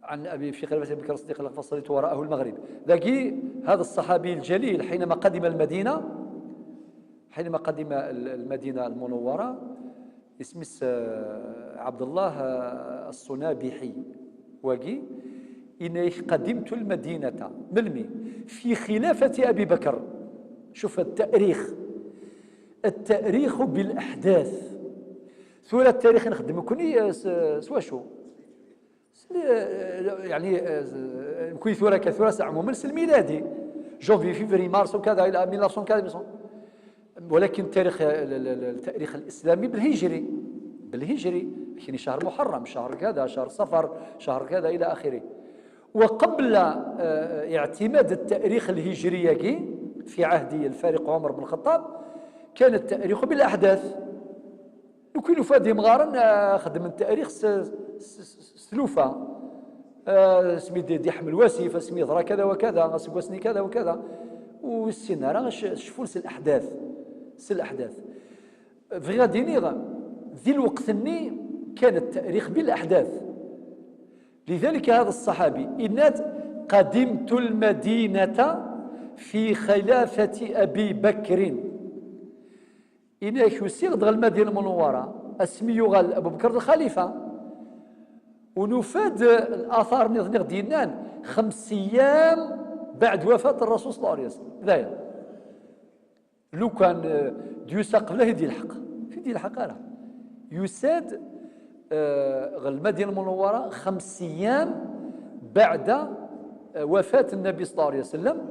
عن أبي في خلافة أبي بكر الصديق لقد صليت وراءه المغرب. ذاكي هذا الصحابي الجليل حينما قدم المدينة حينما قدم ال-، المدينة المنورة، اسمه، آه، عبد الله، آه، الصنابحي، واقي، إنه قدمت المدينة، ملمي، في خلافة أبي بكر. شوف التأريخ، التأريخ بالأحداث. ثورة التاريخ نخدم كوني، آه، س-، سوا شو؟ يعني، آه، كوي ثورة كثورة عموما الميلادي، جانفي، فيفري، مارس وكذا إلى ألف وتسعمية وكذا. ولكن التاريخ، ال-، ال-، ال-، التاريخ الإسلامي بالهجري، بالهجري، يعني شهر محرم، شهر كذا، شهر صفر، شهر كذا إلى آخره. وقبل، آه، اعتماد التاريخ الهجري كي في عهد الفارق عمر بن الخطاب، كان التاريخ بالأحداث. لو كان فادي مغارن، آه، خدم التاريخ س-، س-، س-، سلوفة. آه، سمي دي، دي حمل واسف، سمي ضرا كذا وكذا، سقوسني كذا وكذا. والسنة راه ش-، شفون س الأحداث، س الأحداث. في غادي نيغا، ذي الوقت الني كان التاريخ بالأحداث. لذلك هذا الصحابي إنات: "قدمت المدينة في خلافة أبي بكر". إناك يسيغ دغ المدينة المنورة، اسمي يغال أبو بكر الخليفة. ونفاد الآثار نيض نيغ دينان خمس أيام بعد وفاة الرسول صلى الله عليه وسلم. داير. لو كان، آه، ديوسا قبله يدي الحق، في يدي الحق راه يساد، آه، غ المدينة المنورة خمس أيام بعد، آه، وفاة النبي صلى الله عليه وسلم.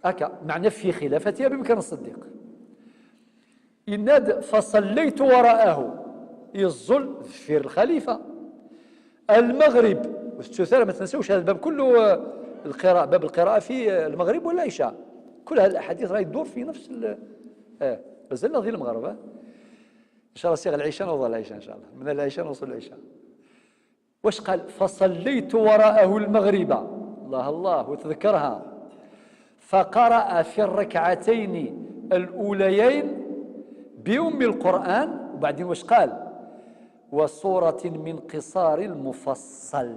هكا معنى في خلافة أبي بكر الصديق. إناد: "فصليت وراءه". يزل ذفير الخليفة. المغرب، والستوثالة ما تنسوش هذا الباب كله، آه، القراءة، باب القراءة في، آه، المغرب والعشاء. كل هذه الأحاديث راهي تدور في نفس ال-، آه، مازلنا في المغرب، آه. إن شاء الله سيغ العشاء نوض العشاء إن شاء الله. من العشاء نوصل العشاء. واش قال؟ "فصليت وراءه المغرب". الله الله، وتذكرها. "فقرأ في الركعتين الأوليين بأم القرآن"، وبعدين واش قال؟ "وسورة من قصار المفصل".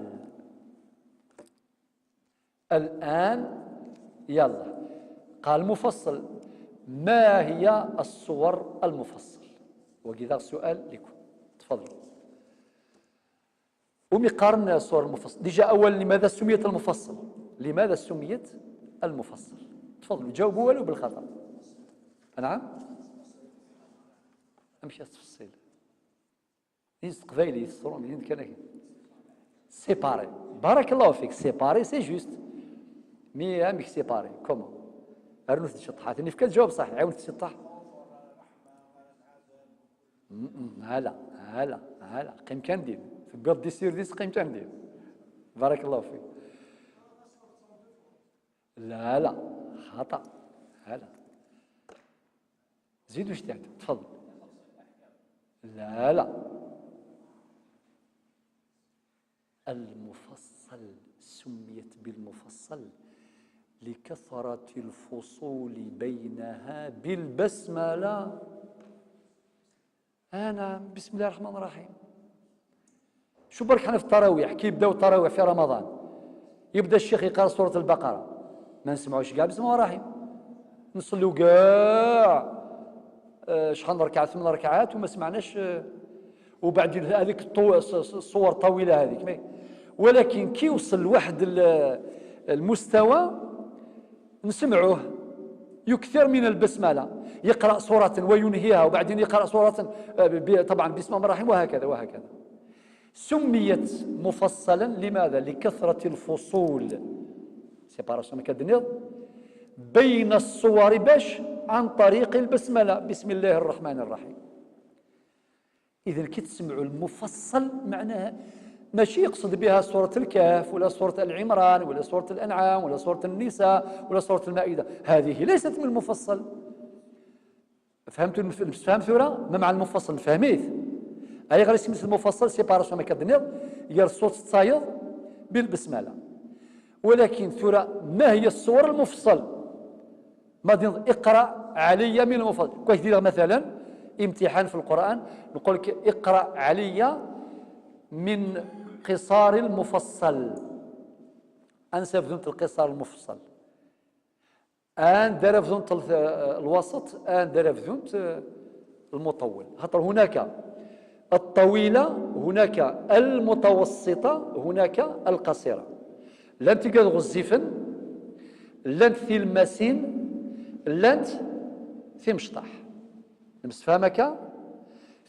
الآن يلا، قال مفصل، ما هي السور المفصل؟ وكذا سؤال لكم، تفضلوا. ومي قارنا السور المفصل. ديجا أولا، لماذا سميت المفصل؟ لماذا سميت المفصل؟ تفضلوا جاوبوا ولو بالخطأ. نعم؟ أمشي تفصيل. ينس تقبايلي يسرون، ين كان. سيباري. بارك الله فيك. سيباري، سي جوست. مي أمك سيباري. كومون؟ أرنو تشطحات. إني فكرت جواب صح. عاود تشطح. م-م، هلا، هلا، هلا. قيم كان دين. في بيض دي سير ديس قيم كان دين. بارك الله فيك. لا، لا. خطأ. هلا. زيد واش تعد. تفضل. لا، لا. المفصل سميت بالمفصل لكثرة الفصول بينها بالبسملة. أنا بسم الله الرحمن الرحيم. شو برك حنا في التراويح، كي يبداو التراويح في رمضان، يبدا الشيخ يقرا سورة البقرة، ما نسمعوش كاع بسم الله الرحيم. نصليو كاع، آه، شحال من ركعة، ثمان ركعات وما سمعناش، آه، وبعدين هذيك الطو-، الص-، الص-، الصور الطويلة هذيك. ما-، ولكن كي يوصل لواحد ال-، المستوى، نسمعوه يكثر من البسملة، يقرأ سورة وينهيها وبعدين يقرأ سورة، آه، ب-، طبعًا بسم الله الرحمن الرحيم، وهكذا وهكذا. سميت مفصلا لماذا؟ لكثرة الفصول، séparation كدنيض، بين الصور باش عن طريق البسملة، بسم الله الرحمن الرحيم. إذن كي تسمعوا المفصل معناها ماشي يقصد بها سورة الكهف ولا سورة آل عمران ولا سورة الأنعام ولا سورة النساء ولا سورة المائدة، هذه ليست من المفصل. فهمتوا المف-، المفهوم ثورة؟ ما مع المفصل فهميت؟ أي غير اسم المفصل séparation ما كدنيض، يرسوت التصايض بالبسملة. ولكن ثورة، ما هي السور المفصل؟ ما دين اقرأ علي من المفصل. كويس دير مثلًا امتحان في القرآن، نقول لك: "اقرأ علي من قصار المفصل". أنسى بدون القصار المفصل. Anda ara bdunt l-, lwaseṭ, anda ara bdunt, eh, lmuṭawwel. Xaṭer hunaka ṭṭawila, hunaka lmutawasṭiṭa, hunaka lqaṣira. Llant tigad ɣezzifen, llant tilmasin, llant timecṭaḥ. Nemsefham akka?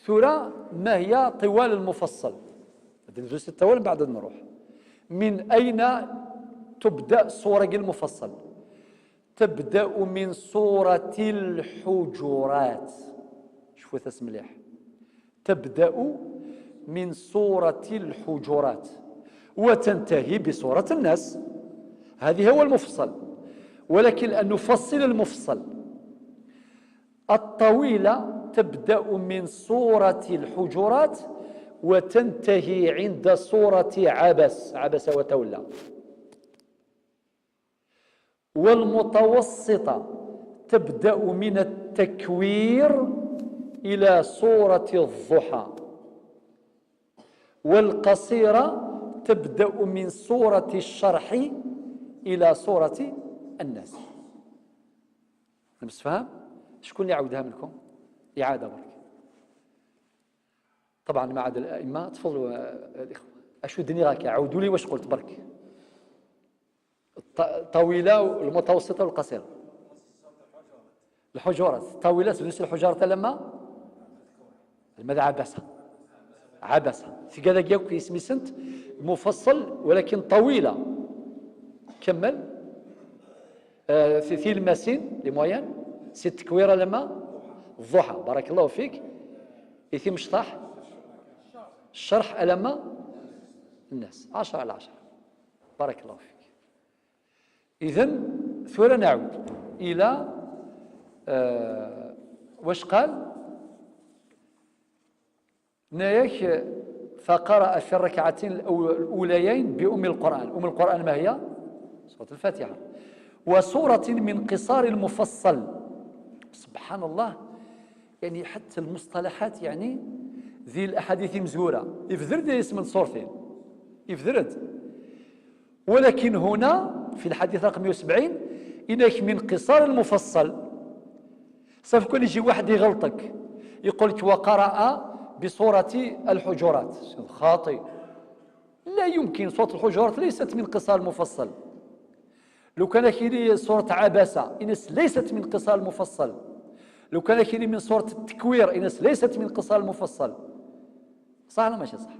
Tura, ma hiya tiwal lmufaṣṣal? Ad nebdu s ttawal, mbeɛd ad nruḥ. من أين تبدأ الصورة المفصل؟ تبدأ من سورة الحجرات. شوفوا ثاس مليح. تبدأ من سورة الحجرات وتنتهي بسورة الناس. هذه هو المفصل، ولكن أن نفصل المفصل. الطويلة تبدأ من سورة الحجرات وتنتهي عند سورة عبس، عبس وتولى. والمتوسطة تبدأ من التكوير إلى سورة الضحى، والقصيرة تبدأ من سورة الشرح إلى سورة الناس. المستفهام؟ شكون اللي عاودها منكم؟ إعادة برك. طبعا ما عدا الأئمة، تفضلوا، آه، الإخوة. أشو الدنيا راك؟ عاودوا لي واش قلت برك. الط-، الطويلة والمتوسطة والقصيرة. الحجرات. الطويلة بالنسبة للحجرات لما؟ لماذا عبسة؟ عبسة. في كذا جاوك اسمي سنت مفصل، ولكن طويلة. كمل. آه، في، في المسين، les moyennes، c'est التكويرة لما؟ الضحى. بارك الله فيك. إثي مشطح؟ الشرح ألما؟ الناس. عشرة على عشرة. بارك الله فيك. إذن، ثورة نعود إلى، آه، واش قال؟ نايك، فقرأ في الركعتين الأو-، الأوليين بأم القرآن. أم القرآن ما هي؟ سورة الفاتحة. وسورة من قصار المفصل. سبحان الله، يعني حتى المصطلحات، يعني ذي الأحاديث مزورة. يفذرد اسم صورتين. يفذرد. ولكن هنا في الحديث رقم مية وسبعين، إنك من قصار المفصل. صافي، كون يجي واحد يغلطك، يقول لك: "وقرأ بسورة الحجرات". خاطئ. لا يمكن، سورة الحجرات ليست من قصار المفصل. لو كان كيري سورة عبسة، إنس ليست من قصار المفصل. لو كان كيري من سورة التكوير، إنس ليست من قصار المفصل. صح ولا ماشي صح؟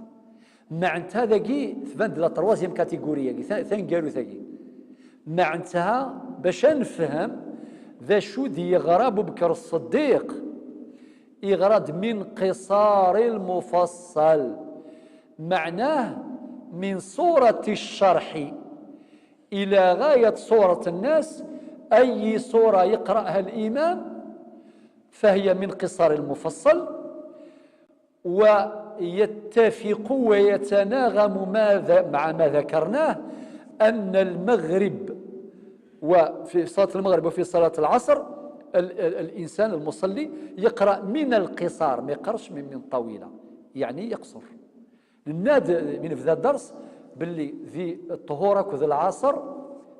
معناتها ذاكي تبان د la troisième catégorie، ثا-، ثاني قالوا ثاكي. معناتها باش نفهم ذا شو دي يغرى أبو بكر الصديق. يغرد من قصار المفصل، معناه من سورة الشرح إلى غاية سورة الناس. أي سورة يقرأها الإمام فهي من قصار المفصل، ويتفق ويتناغم ما ذ-، مع ما ذكرناه أن المغرب وفي صلاة المغرب وفي صلاة العصر ال-، ال-، الإنسان المصلي يقرأ من القصار، ما يقرش من، من طويلة، يعني يقصر. نناد من بدا الدرس باللي ذي الطهور أكد العصر،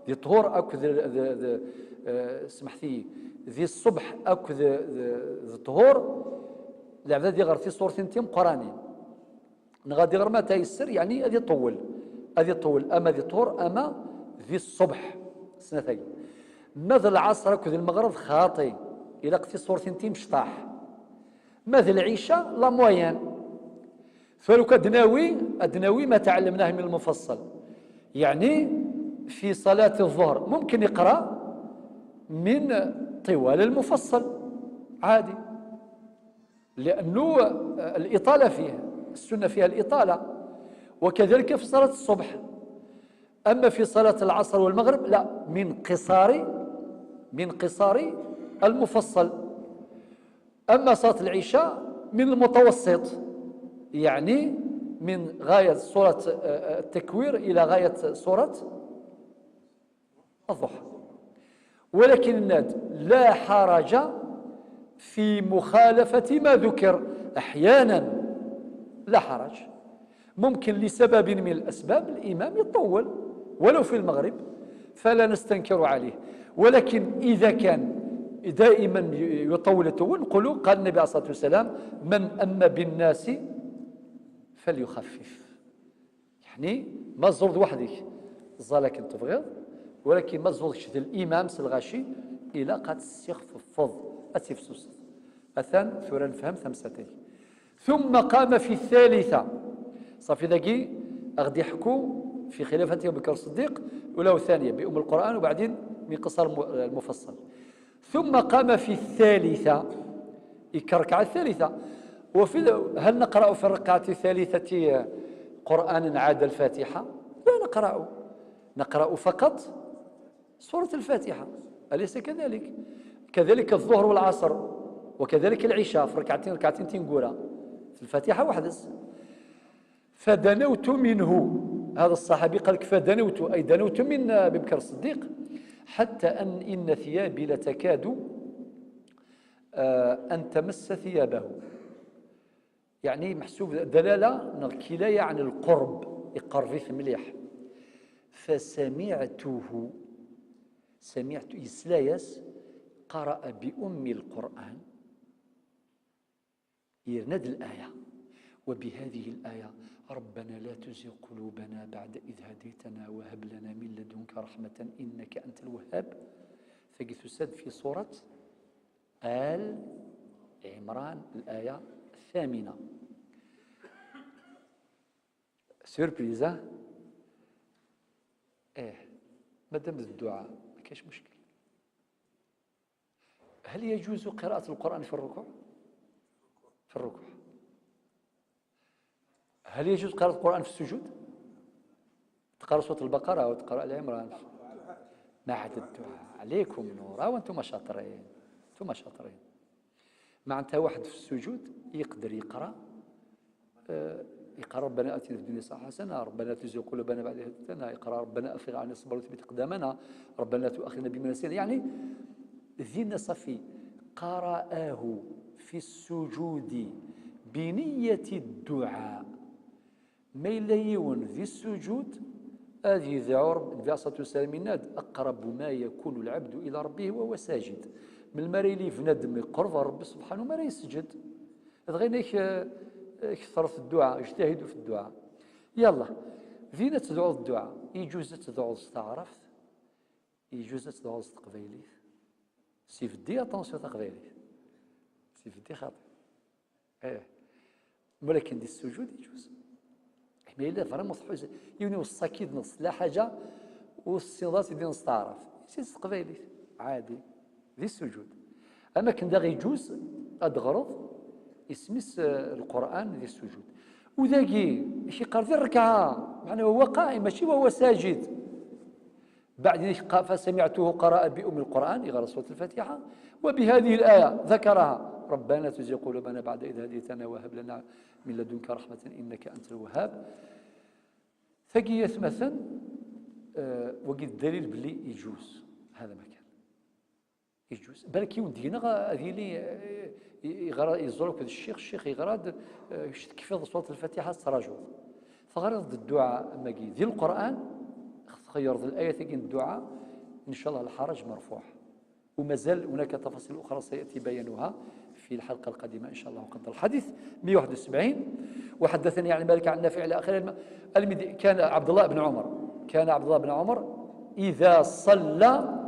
ذي الطهور أكد ال-، ذي، ذي، آه، سمحتي، ذي الصبح أكد ذي، ذي الطهور، العباد يغرثي صورتين تيم قرانين. نغادي غير ما تيسر، يعني، أذي طول. أذي طول، أما ذي طهور، أما ذي الصبح. سنتين. ماذا العصر أكد المغرب خاطي؟ إلا قتي صورتين تيم شطاح. ماذا العشاء؟ La moyenne. فلو كدناوي، أدناوي ما تعلمناه من المفصل. يعني، في صلاة الظهر ممكن يقرأ من طوال المفصل. عادي. لأنه الإطالة فيه، السنة فيها الإطالة، وكذلك في صلاة الصبح. أما في صلاة العصر والمغرب لا، من قصار، من قصار المفصل. أما صلاة العشاء من المتوسط، يعني من غاية سورة، آه، التكوير إلى غاية سورة الضحى. ولكن الناد لا حرج في مخالفة ما ذكر أحيانا، لا حرج. ممكن لسبب من الأسباب الإمام يطول ولو في المغرب، فلا نستنكر عليه. ولكن إذا كان دائما يطول التول، نقولوا: قال النبي عليه الصلاة والسلام: من أم بالناس فليخفف. يعني ما تزورد وحدك، زال كنت تبغيض، ولكن ما تزورد كشد الإمام سلغاشي إلا قد تستخفض أتفسوس. أثان ثورا فهم ثمستين. ثم قام في الثالثة. صافي، ذاكي أغدي يحكو في خلافة أبي بكر الصديق، الأولى والثانية بأم القرآن، وبعدين من قصر الم-، المفصل. ثم قام في الثالثة، يكركع الثالثة. وفي ال-، هل نقرأ في الركعة الثالثة قرآنا عدا الفاتحة؟ لا نقرأ، نقرأ فقط سورة الفاتحة، أليس كذلك؟ كذلك الظهر والعصر، وكذلك العشاء، في ركعتين، ركعتين تنقورا، في الفاتحة وحدس. فدنوت منه، هذا الصحابي قال لك: فدنوت، أي دنوت من أبي بكر الصديق، حتى أن إن ثيابي لتكاد، آه، أن تمس ثيابه. يعني محسوب دلالة نغ كلاية عن القرب، يقربيت مليح. فسمعته، سمعت يسلايس قرأ بأم القرآن، يرند الآية: وبهذه الآية: ربنا لا تزغ قلوبنا بعد إذ هديتنا وهب لنا من لدنك رحمة إنك أنت الوهاب. تجد تسد في سورة آل عمران، الآية الثامنة. سوربريز، ها؟ إيه، مادام الدعاء، ما كاينش مشكل. هل يجوز قراءة القرآن في الركوع؟ في الركوع. هل يجوز قراءة القرآن في السجود؟ تقرأ سورة البقرة وتقرأ آل عمران. ما عدا الدعاء. عليكم نور، ها وانتم شاطرين. انتم شاطرين. معناتها واحد في السجود يقدر يقرأ، آه، يقرأ: ربنا آتنا في الدنيا حسنة، ربنا لا تزغ قلوبنا بعد إذ هديتنا، يقرأ: ربنا أفرغ علينا صبرا وثبت أقدامنا، ربنا لا تؤاخذنا بما نسينا. يعني، ذينا صافي، قرأه في السجود بنية الدعاء. ما يلا يون ذي السجود، هذه يدعو رب-، النبي عليه الصلاة والسلام يناد: "أقرب ما يكون العبد إلى ربه وهو ساجد". من المرة اللي بنادم يقرب ربي سبحانه ما راه يسجد. هذا غير إنك، آه، كثرت الدعاء، اجتهدوا في الدعاء. يلا، فينا تدعو الدعاء، يجوز تدعو استعرفت، يجوز تدعو تقبيليت. سيفدي، اتونسيون، تقبيليت. سيفدي خاطئ. ايه. ولكن دي السجود يجوز. ما إلا فريمون تحوز، يوني وصاكيد نص لا حاجة، والسينضات يدي نستعرف. سي تقبيليت. عادي. دي السجود. أما كان داغ يجوز، أدغرض، اسميس، آه، القرآن دي السجود. وذاكي، شي قال دي الركعة، معناه هو قائم، ماشي وهو ساجد. بعد ذلك قا-، فسمعته قرأ بأم القرآن، يقرأ سورة الفاتحة، وبهذه الآية ذكرها: "ربنا لا تزغ قلوبنا بعد إذ هديتنا وهب لنا من لدنك رحمة إنك أنت الوهاب". ثقية مثلا، آه، وقيت الدليل باللي يجوز، هذا ما كان. يجوز. بالك يوم دينا غا-، هذه اللي، آه، ي-، يغرا-، يزور كذا الشيخ، الشيخ يغراد، آه، شت كيف سورة الفاتحة تراجو. فغرض الدعاء ما قي-، ذي القرآن، خير ذي الآية تقين الدعاء، إن شاء الله الحرج مرفوع. ومازال هناك تفاصيل أخرى سيأتي بيانها في الحلقة القادمة إن شاء الله قدر الحديث. مية وواحد وسبعين، وحدثني عن مالك عن نافع إلى آخره. الم-، المد-، كان عبد الله بن عمر، كان عبد الله بن عمر إذا صلى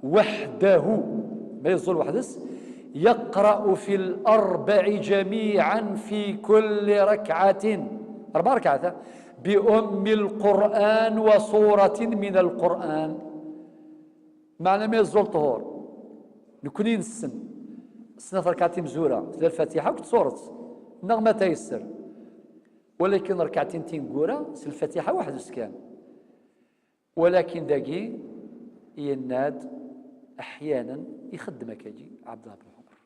وحده، ما يصلي وحده، يقرأ في الأربع جميعا في كل ركعة، أربع ركعات، بأم القرآن وسورة من القرآن. معنى ما يزول طهور. نكوني نسن. سنة ركعتين مزورة، لا الفاتحة وكتسورت. نغمة تيسر. ولكن ركعتين تينقورا، سي الفاتحة واحد وسكان. ولكن داقي يناد أحيانا يخدم كاجي عبد الله بن عمر.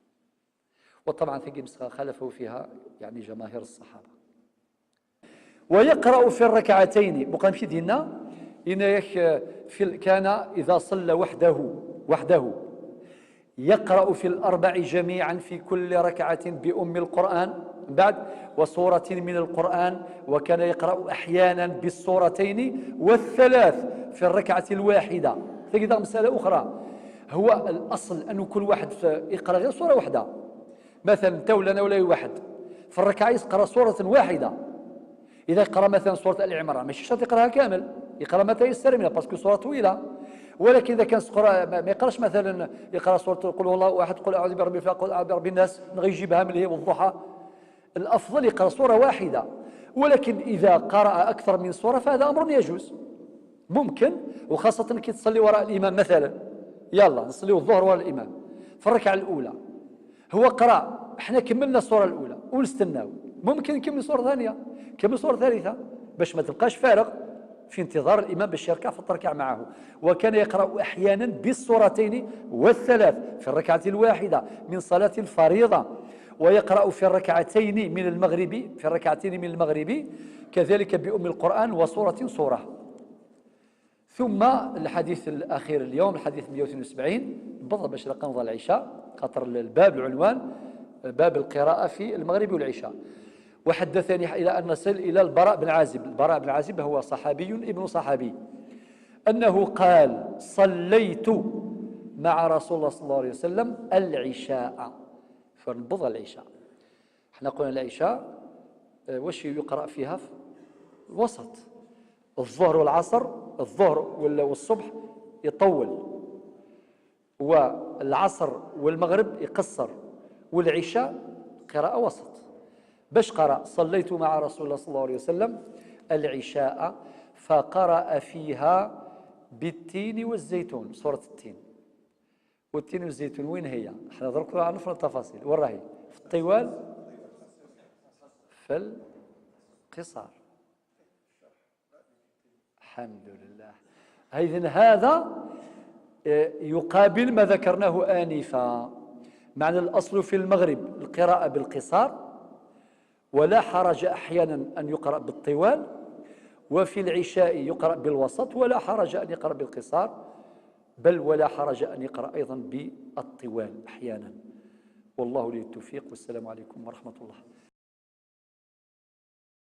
وطبعا ثقي مسخة خالفه فيها يعني جماهير الصحابة. ويقرأ في الركعتين، بقى مشي دينا، إن يك-، في ال-، كان إذا صلى وحده، وحده، يقرأ في الأربع جميعا في كل ركعة بأم القرآن، بعد، وسورة من القرآن، وكان يقرأ أحيانا بالسورتين والثلاث في الركعة الواحدة. تجد مسألة أخرى. هو الأصل أنه كل واحد ف-، يقرأ غير سورة واحدة. مثلا، أنت ولا أنا ولا أي واحد في الركعة يقرأ سورة واحدة. إذا يقرأ مثلا سورة آل عمران، ماشي شرط يقرأها كامل، يقرأ ما تيسر منها، باسكو سورة طويلة. ولكن إذا كان سقرا-، ما ما يقراش مثلا، يقرأ سورة قل هو الله أحد، قل أعوذ برب الفلق، قل أعوذ برب الناس، غيجيبها من هي والضحى. الأفضل يقرأ سورة واحدة، ولكن إذا قرأ أكثر من سورة فهذا أمر يجوز، ممكن، وخاصة كي تصلي وراء الإمام مثلا. يلا نصليو الظهر وراء الإمام في الركعة الأولى، هو قرأ، احنا كملنا السورة الأولى ونستناو، ممكن نكمل سورة ثانية، نكمل سورة ثالثة، باش ما تبقاش فارغ في انتظار الإمام باش يركع فتركع معه. وكان يقرأ أحيانا بالسورتين والثلاث في الركعة الواحدة من صلاة الفريضة، ويقرأ في الركعتين من المغرب، في الركعتين من المغرب كذلك بأم القرآن وسورة سورة. ثم الحديث الأخير اليوم، الحديث مية وثنين وسبعين، بالضبط باش نقضى العشاء، خاطر الباب، العنوان، باب القراءة في المغرب والعشاء. وحدثني إلى أن نصل إلى البراء بن عازب. البراء بن عازب هو صحابي ابن صحابي، أنه قال: "صليت مع رسول الله صلى الله عليه وسلم العشاء". فنبض العشاء. احنا قلنا العشاء، آه، واش يقرأ فيها؟ في الوسط. الظهر والعصر، الظهر وال-، والصبح يطول، والعصر والمغرب يقصر، والعشاء قراءة وسط. باش قرأ: "صليت مع رسول الله صلى الله عليه وسلم العشاء فقرأ فيها بالتين والزيتون"، سورة التين. والتين والزيتون وين هي؟ احنا درك راه عرفنا التفاصيل. وين راهي؟ في الطوال، في القصار. الحمد لله. إذن هذا، آه، يقابل ما ذكرناه آنفا. معنى الأصل في المغرب القراءة بالقصار، ولا حرج أحيانا أن يقرأ بالطوال، وفي العشاء يقرأ بالوسط، ولا حرج أن يقرأ بالقصار، بل ولا حرج أن يقرأ أيضا بالطوال أحيانا. والله ولي التوفيق، والسلام عليكم ورحمة الله.